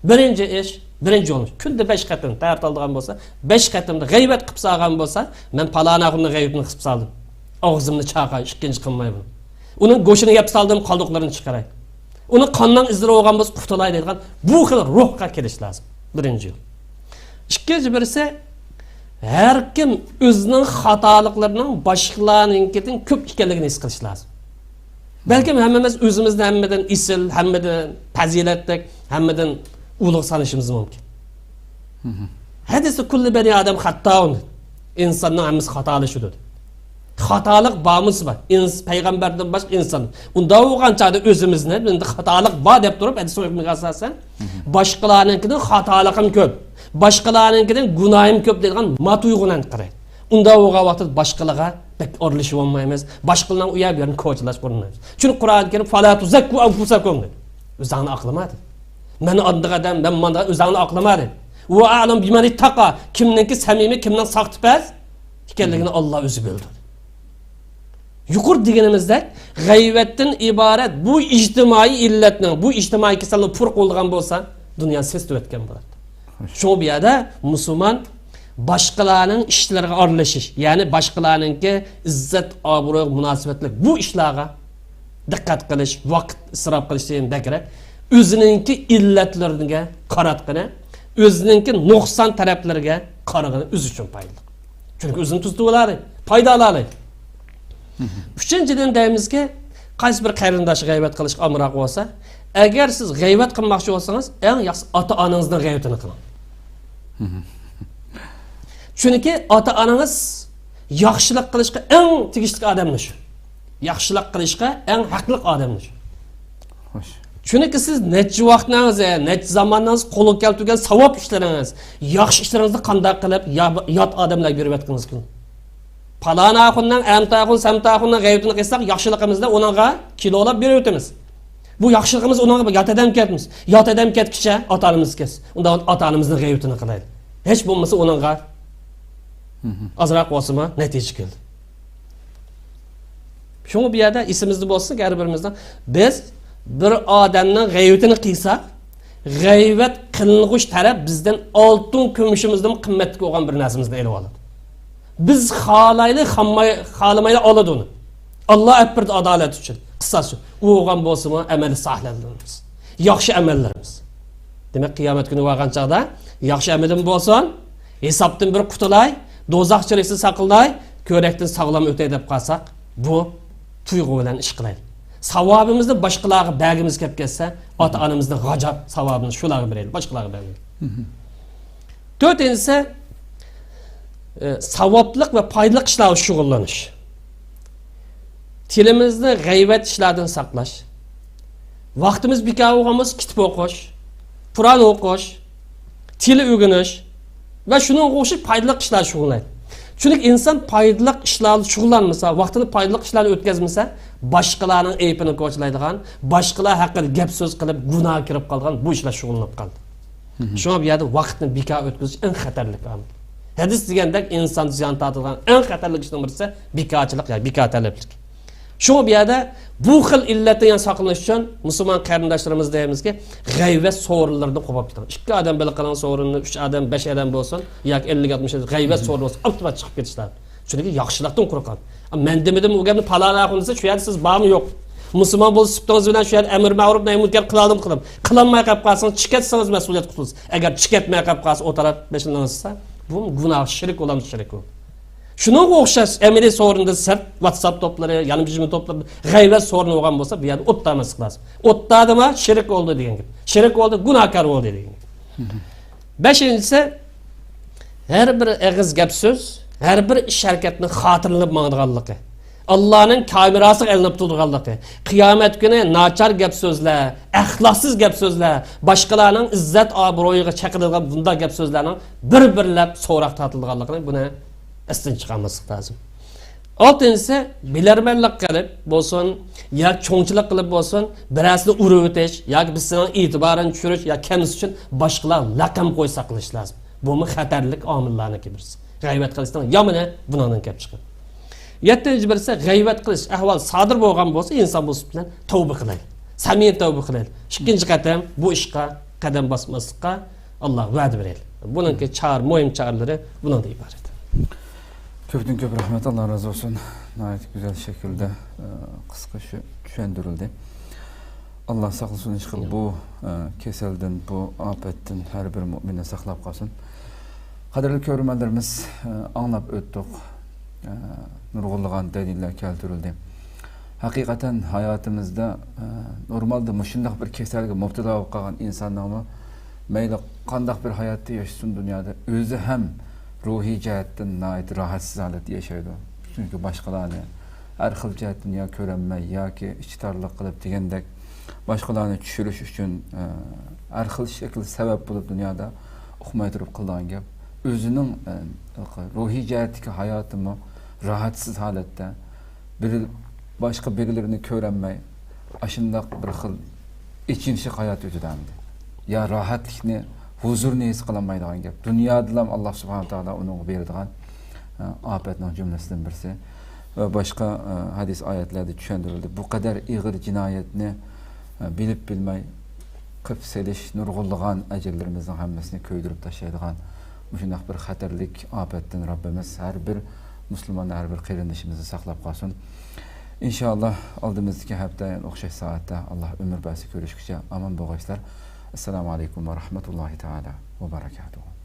بىرىنچى ئىش، بىرىنچى يول، كۈندە بەش قېتىم تەھارەت ئالىدىغان بولسا، بەش قېتىمدا غەيۋەت قىلىپ سالغان بولسا، مەن پالان ئاغىنىمنىڭ غەيۋىتىنى قىلىپ سالدىم. ئاغزىمنى چايقاي، ئىككىنچى قىلماي بۇنى. ئۇنىڭ گۆشىنى يەپ سالدىم، قالدۇقلىرىنى چىقىراي. ئۇنى قاننىڭ ئىزلىرى بولغان بولسا قۇتۇلاي دەيدىغان بۇ خىل روھقا كېلىش لازىم. بىرىنچى يول. ئىككىنچى بىرسى، ھەر كىم ئۆزىنىڭ خاتالىقلىرىنىڭ باشقىلارنىڭكىدىن كۆپ ئىكەنلىكىنى ھېس قىلىش لازىم. بەلكىم ھەممىمىز ئۆزىمىزنى ھەممىدىن ئېسىل، ھەممىدىن پەزىلەتلىك، ھەممىدىن ئۇلۇغ سانىشىمىز مۇمكىن. ھەدىستە كۇللى بەنى ئادەم خەتتائۇن. ئىنساننىڭ ھەممىسى خاتالىشىدۇ. خاتالىق بارمىسى بار. ئىنس-، پەيغەمبەردىن باشقا ئىنسان. ئۇنداق بولغان چاغدا ئۆزىمىزنى بۇندا خاتالىق بار دەپ تۇرۇپ، ھەدىس ھۆكمىگە ئاساسەن، باشقىلارنىڭكىدىن خاتالىقىم كۆپ، باشقىلارنىڭكىدىن گۇناھىم كۆپ دەيدىغان ماتۇيغۇنى قىلىڭ. ئۇنداق بولغان ۋاقىتتا باشقىلارغا بەك ئارىلىشىپ بولمايمىز. باشقىلارنىڭ ئۇ يەر بۇ يەرنى كوچىلاشقا ئۇرۇنمايمىز. چۈنكى قۇرئان كەرىم، فلا تۇزەككۇ ئەنفۇسەكۇم دېدى. ئۆزۈڭنى ئاقلىما دېدى. مەن ئاندىغان ئادەم، مەن مانداق، ئۆزۈڭنى ئاقلىما دېدى. ۋە ئەلەم بىمەن ئىتتەقا. كىمنىڭكى سەمىمىي، كىمنىڭ ساختىپەز ئىكەنلىكىنى ئاللا ئۆزى بىلىدۇ. يۇقىرىدا دېگىنىمىزدەك، غەيۋەتتىن ئىبارەت بۇ ئىجتىمائىي ئىللەتنىڭ، بۇ ئىجتىمائىي كېسەلنى پۇر قىلىدىغان بولسا، دۇنيا سېسىتىۋەتكەن بولاتتى. شۇڭا بۇ يەردە مۇسۇلمان باشقىلارنىڭ ئىشلىرىغا ئارىلىشىش، يەنى باشقىلارنىڭكى ئىززەت ئابرۇيىغا مۇناسىۋەتلىك بۇ ئىشلارغا دىققەت قىلىش، ۋاقىت ئىسراپ قىلىشتىن بەكرەك، ئۆزىنىڭكى ئىللەتلىرىگە قاراتقىنى، ئۆزىنىڭكى نۇقسان تەرەپلىرىگە قارىغىنى ئۆزى ئۈچۈن پايدىلىق. چۈنكى ئۆزىنى تۈزىتىۋالالايدۇ، پايدا ئالالايدۇ. ئۈچىنچىدىن دەيمىزكى، قايسى بىر قېرىنداش غەيۋەت قىلىشقا ئامراق بولسا، ئەگەر سىز غەيۋەت قىلماقچى بولسىڭىز، ئەڭ ياخشىسى ئاتا-ئانىڭىزنىڭ غەيۋىتىنى قىلىڭ. چۈنكى ئاتا-ئانىڭىز ياخشىلىق قىلىشقا ئەڭ تېگىشلىك ئادەمدۇر شۇ. ياخشىلىق قىلىشقا ئەڭ ھەقلىق ئادەمدۇر شۇ. خوش. چۈنكى سىز نەچچە ۋاقتىڭىز، نەچچە زامانىڭىز، قولغا كەلتۈرگەن ساۋاب ئىشلىرىڭىز، ياخشى ئىشلىرىڭىزنى قانداق قىلىپ يا-، يات ئادەملەرگە بېرىۋەتكىڭىز كېلىدۇ؟ پالان ئاخۇننىڭ، ئەمتە ئاخۇن، سەمتە ئاخۇننىڭ غەيۋىتىنى قىلساق، ياخشىلىقىمىزنى ئۇنىڭغا كىلولاپ بېرىۋېتىمىز. بۇ ياخشىلىقىمىز ئۇنىڭغا يات ئادەم كەتمىسۇن. يات ئادەم كەتكىچە ئاتا-ئانىمىز كەتسۇن. ئۇنداق ئاتا-ئانىمىزنىڭ غەيۋىتىنى قىلايلى. ھېچ بولمىسا ئۇنىڭغا ئازراق بولسىمۇ نەتىجە كېلىدۇ. شۇڭا بۇ يەردە ئېسىمىزدە بولسۇن، ھەر بىرىمىزنىڭ، بىز بىر ئادەمنىڭ غەيۋىتىنى قىلساق، غەيۋەت قىلىنغۇچ تەرەپ بىزدىن ئالتۇن كۈمۈشىمىزدىنمۇ قىممەتلىك بولغان بىر نەرسىمىزنى ئېلىۋالىدۇ. بىز خالايلى، خامماي-، خالىمايلى ئالىدۇ ئۇنى. ئاللا ئەپ بەردى ئادالەت ئۈچۈن، قىساس ئۈچۈن. ئۇ بولغان بولسىمۇ ئەمەلى سالىھلىرىمىز، ياخشى ئەمەللىرىمىز. دېمەك، قىيامەت كۈنى بارغان چاغدا ياخشى ئەمىلىم بولسۇن، ھېسابتىن بىر قۇتۇلاي، دوزاخ چىرىسى ساقلىناي، كۆرەكتىن ساغلام ئۆتەي دەپ قالساق، بۇ تۇيغۇ بىلەن ئىش قىلايلى. ساۋابىمىزنى باشقىلارغا بەرگۈمىز كەپ كەتسە، ئاتا-ئانىمىزنى غاجاپ، ساۋابىمىزنى شۇلارغا بېرەيلى، باشقىلارغا بەرمەيلى. تۆتىنچىسى، ئە، ساۋابلىق ۋە پايدىلىق ئىشلار بىلەن شۇغۇللىنىش. تىلىمىزنى غەيۋەت ئىشلاردىن ساقلاش. ۋاقتىمىز بىكار بولغان بولسا، كىتاب ئوقۇش، قۇرئان ئوقۇش، تىل ئۆگىنىش ۋە شۇنىڭغا ئوخشاش پايدىلىق ئىشلار شۇغۇللىنىدۇ. چۈنكى ئىنسان پايدىلىق ئىشلار بىلەن شۇغۇللانمىسا، ۋاقتىنى پايدىلىق ئىشلار بىلەن ئۆتكۈزمىسە، باشقىلارنىڭ ئەيىبىنى كوچىلايدىغان، باشقىلار ھەققىدە گەپ سۆز قىلىپ، گۇناھقا كىرىپ قالىدىغان بۇ ئىشلار شۇغۇللىنىپ قالىدۇ. شۇڭا بۇ يەردە ۋاقىتنى بىكار ئۆتكۈزۈش ئەڭ خەتەرلىك ئامىل. ھەدىس دېگەندەك، ئىنسان زىيان تارتىدىغان ئەڭ خەتەرلىك ئىشنىڭ بىرسى بىكارچىلىق يا بىكار تەلەپلىك. شۇڭا بۇ يەردە بۇ خىل ئىللەتتىن يەنە ساقلىنىش ئۈچۈن مۇسۇلمان قېرىنداشلىرىمىز دەيمىزكى، غەيۋەت سورۇنلىرىدىن قوپۇپ كېتىڭ. ئىككى ئادەم بىللە قىلىڭ سورۇننى، ئۈچ ئادەم، بەش ئادەم بولسۇن، ياكى ئەللىك، ئاتمىش ئادەم، غەيۋەت سورۇنى بولسا ئاپتومات چىقىپ كېتىش لازىم. چۈنكى ياخشىلىقتىن قۇرۇق قالدى. مەن دېمىدىممۇ ئۇ گەپنى، پالان ئاخۇن دېسە، شۇ يەردە سىز بارمۇ يوق؟ مۇسۇلمان بولۇش سۈپىتىڭىز بىلەن شۇ يەردە ئەمر مەرۇپ نەھي مۇنكەر قىلالىدىمۇ قىلىم؟ قىلالماي قېلىپ قالسىڭىز، چىقىپ كەتسىڭىز مەسئۇلىيەت قۇتۇلىسىز. ئەگەر چىقىپ كەتمەي قېلىپ قالسا، ئۇ تەرەپ بېشىنى لىڭشىتسا، بۇ گۇناھ، شىرك بولامدۇ، شىرك ئۇ. شۇنىڭغا ئوخشاش ئەمەلىي سورۇندا سىرت، ۋاتساپ توپلىرى، يەنە بىر جىمى توپلىرى، غەيۋەت سورۇنى بولغان بولسا، بۇ يەردە ئوتتا ئەمەس قىلاسىز. ئوتتا دېمە، شىرك بولدى دېگەن گەپ. شىرك بولدى، گۇناھكار بولدى دېگەن گەپ. بەشىنچىسى، ھەر بىر ئېغىز گەپ سۆز، ھەر بىر ئىش ھەرىكەتنى خاتىرىلەپ ماڭىدىغانلىقى، ئاللانىڭ كامېراسىغا ئېلىنىپ تۇرىدىغانلىقى، قىيامەت كۈنى ناچار گەپ سۆزلەر، ئەخلاقسىز گەپ سۆزلەر، باشقىلارنىڭ ئىززەت ئابرۇيىغا چېقىلىدىغان بۇنداق گەپ سۆزلەرنىڭ بىر بىرلەپ سوراق تارتىلىدىغانلىقىنى، بۇنى ئەستىن چىقارماسلىق لازىم. ئالتىنچىسى، بىلەرمەنلىك قىلىپ بولسۇن، يا چوڭچىلىق قىلىپ بولسۇن، بىرەرسىنى ئۇرۇۋېتىش ياكى بىرسىنىڭ ئېتىبارىنى چۈشۈرۈش يا كەمسىتىش ئۈچۈن باشقىلارغا لەقەم قويۇش، ساقلىشى لازىم. بۇمۇ خەتەرلىك ئامىللارنىڭكى بىرسى. غەيۋەت قىلىشنىڭ يامىنى بۇنىڭدىن كېلىپ چىقىدۇ. يەتتىنچى بىرسى، غەيۋەت قىلىش ئەھۋال سادىر بولغان بولسا، ئىنسان بۇ سۈپەت بىلەن تەۋبە قىلايلى. سەمىمىي تەۋبە قىلايلى. ئىككىنچى قېتىم بۇ ئىشقا قەدەم باسماسلىققا ئاللاغا ۋەدە بېرەيلى. بۇنىڭكى چارە، مۇھىم چارىلىرى بۇنىڭدىن ئىبارەت. كۆپتىن كۆپ رەھمەت، ئاللا رازى بولسۇن. ناھايىتى گۈزەل شەكىلدە، ئە، قىسقا چۈ-، چۈشەندۈرۈلدى. ئاللا ساقلىسۇن، ئىشقىل بۇ، ئە، كېسەلدىن، بۇ ئاپەتتىن ھەر بىر مۆمىننى ساقلاپ قالسۇن. قەدىرلىك كۆرۈرمەنلىرىمىز، ئە، ئاڭلاپ ئۆتتۇق. ئە، نۇرغۇنلىغان دەلىللەر كەلتۈرۈلدى. ھەقىقەتەن ھاياتىمىزدا، ئە، نورمالدا مۇشۇنداق بىر كېسەلگە مۇپتىلا بولۇپ قالغان ئىنساننىڭمۇ مەيلى قانداق بىر ھاياتتا ياشىسۇن دۇنيادا، ئۆزى ھەم روھىي جەھەتتىن ناھايىتى راھەتسىز ھالەتتە ياشايدۇ. چۈنكى باشقىلارنى ھەر خىل جەھەتتىن يا كۆرەلمەي ياكى ئىچى تارلىق قىلىپ دېگەندەك باشقىلارنى چۈشۈرۈش ئۈچۈن، ئە، ھەر خىل شەكىل سەۋەب بولۇپ دۇنيادا ئۇقماي تۇرۇپ قىلىدىغان گەپ. ئۆزىنىڭ، ئە، روھىي جەھەتتىكى ھاياتىمۇ راھەتسىز ھالەتتە، بىر، باشقا بىرلىرىنى كۆرەلمەي، ئاشۇنداق بىر خىل ئېچىنىشلىق ھايات ئۆتىدۇ ئەمدى. يا راھەتلىكنى، ھۇزۇرنى ھېس قىلالمايدىغان گەپ. دۇنيادىلا ئاللا سۇبھانەھۇ تائالا ئۇنىڭغا بېرىدىغان، ئە، ئاپەتنىڭ جۈملىسىدىن بىرسى. ۋە باشقا، ئە، ھەدىس ئايەتلەردە چۈشەندۈرۈلدى. بۇ قەدەر ئېغىر جىنايەتنى، ئە، بىلىپ بىلمەي قىلىپ سېلىش نۇرغۇنلىغان ئەجىرلىرىمىزنىڭ ھەممىسىنى كۆيدۈرۈپ تاشلايدىغان مۇشۇنداق بىر خەتەرلىك ئاپەتتىن رەببىمىز ھەر بىر مۇسۇلمان، ھەر بىر قېرىندىشىمىزنى ساقلاپ قالسۇن. ئىنشائاللا، ئالدىمىزدىكى ھەپتە يەنە ئوخشاش سائەتتە ئاللا ئۆمۈر بەرسە كۆرۈشكۈچە ئامان بولغايسىلەر. ئەسسالامۇ ئەلەيكۇم ۋە رەھمەتۇللاھى تائالا ۋە بەرەكاتۇھۇ.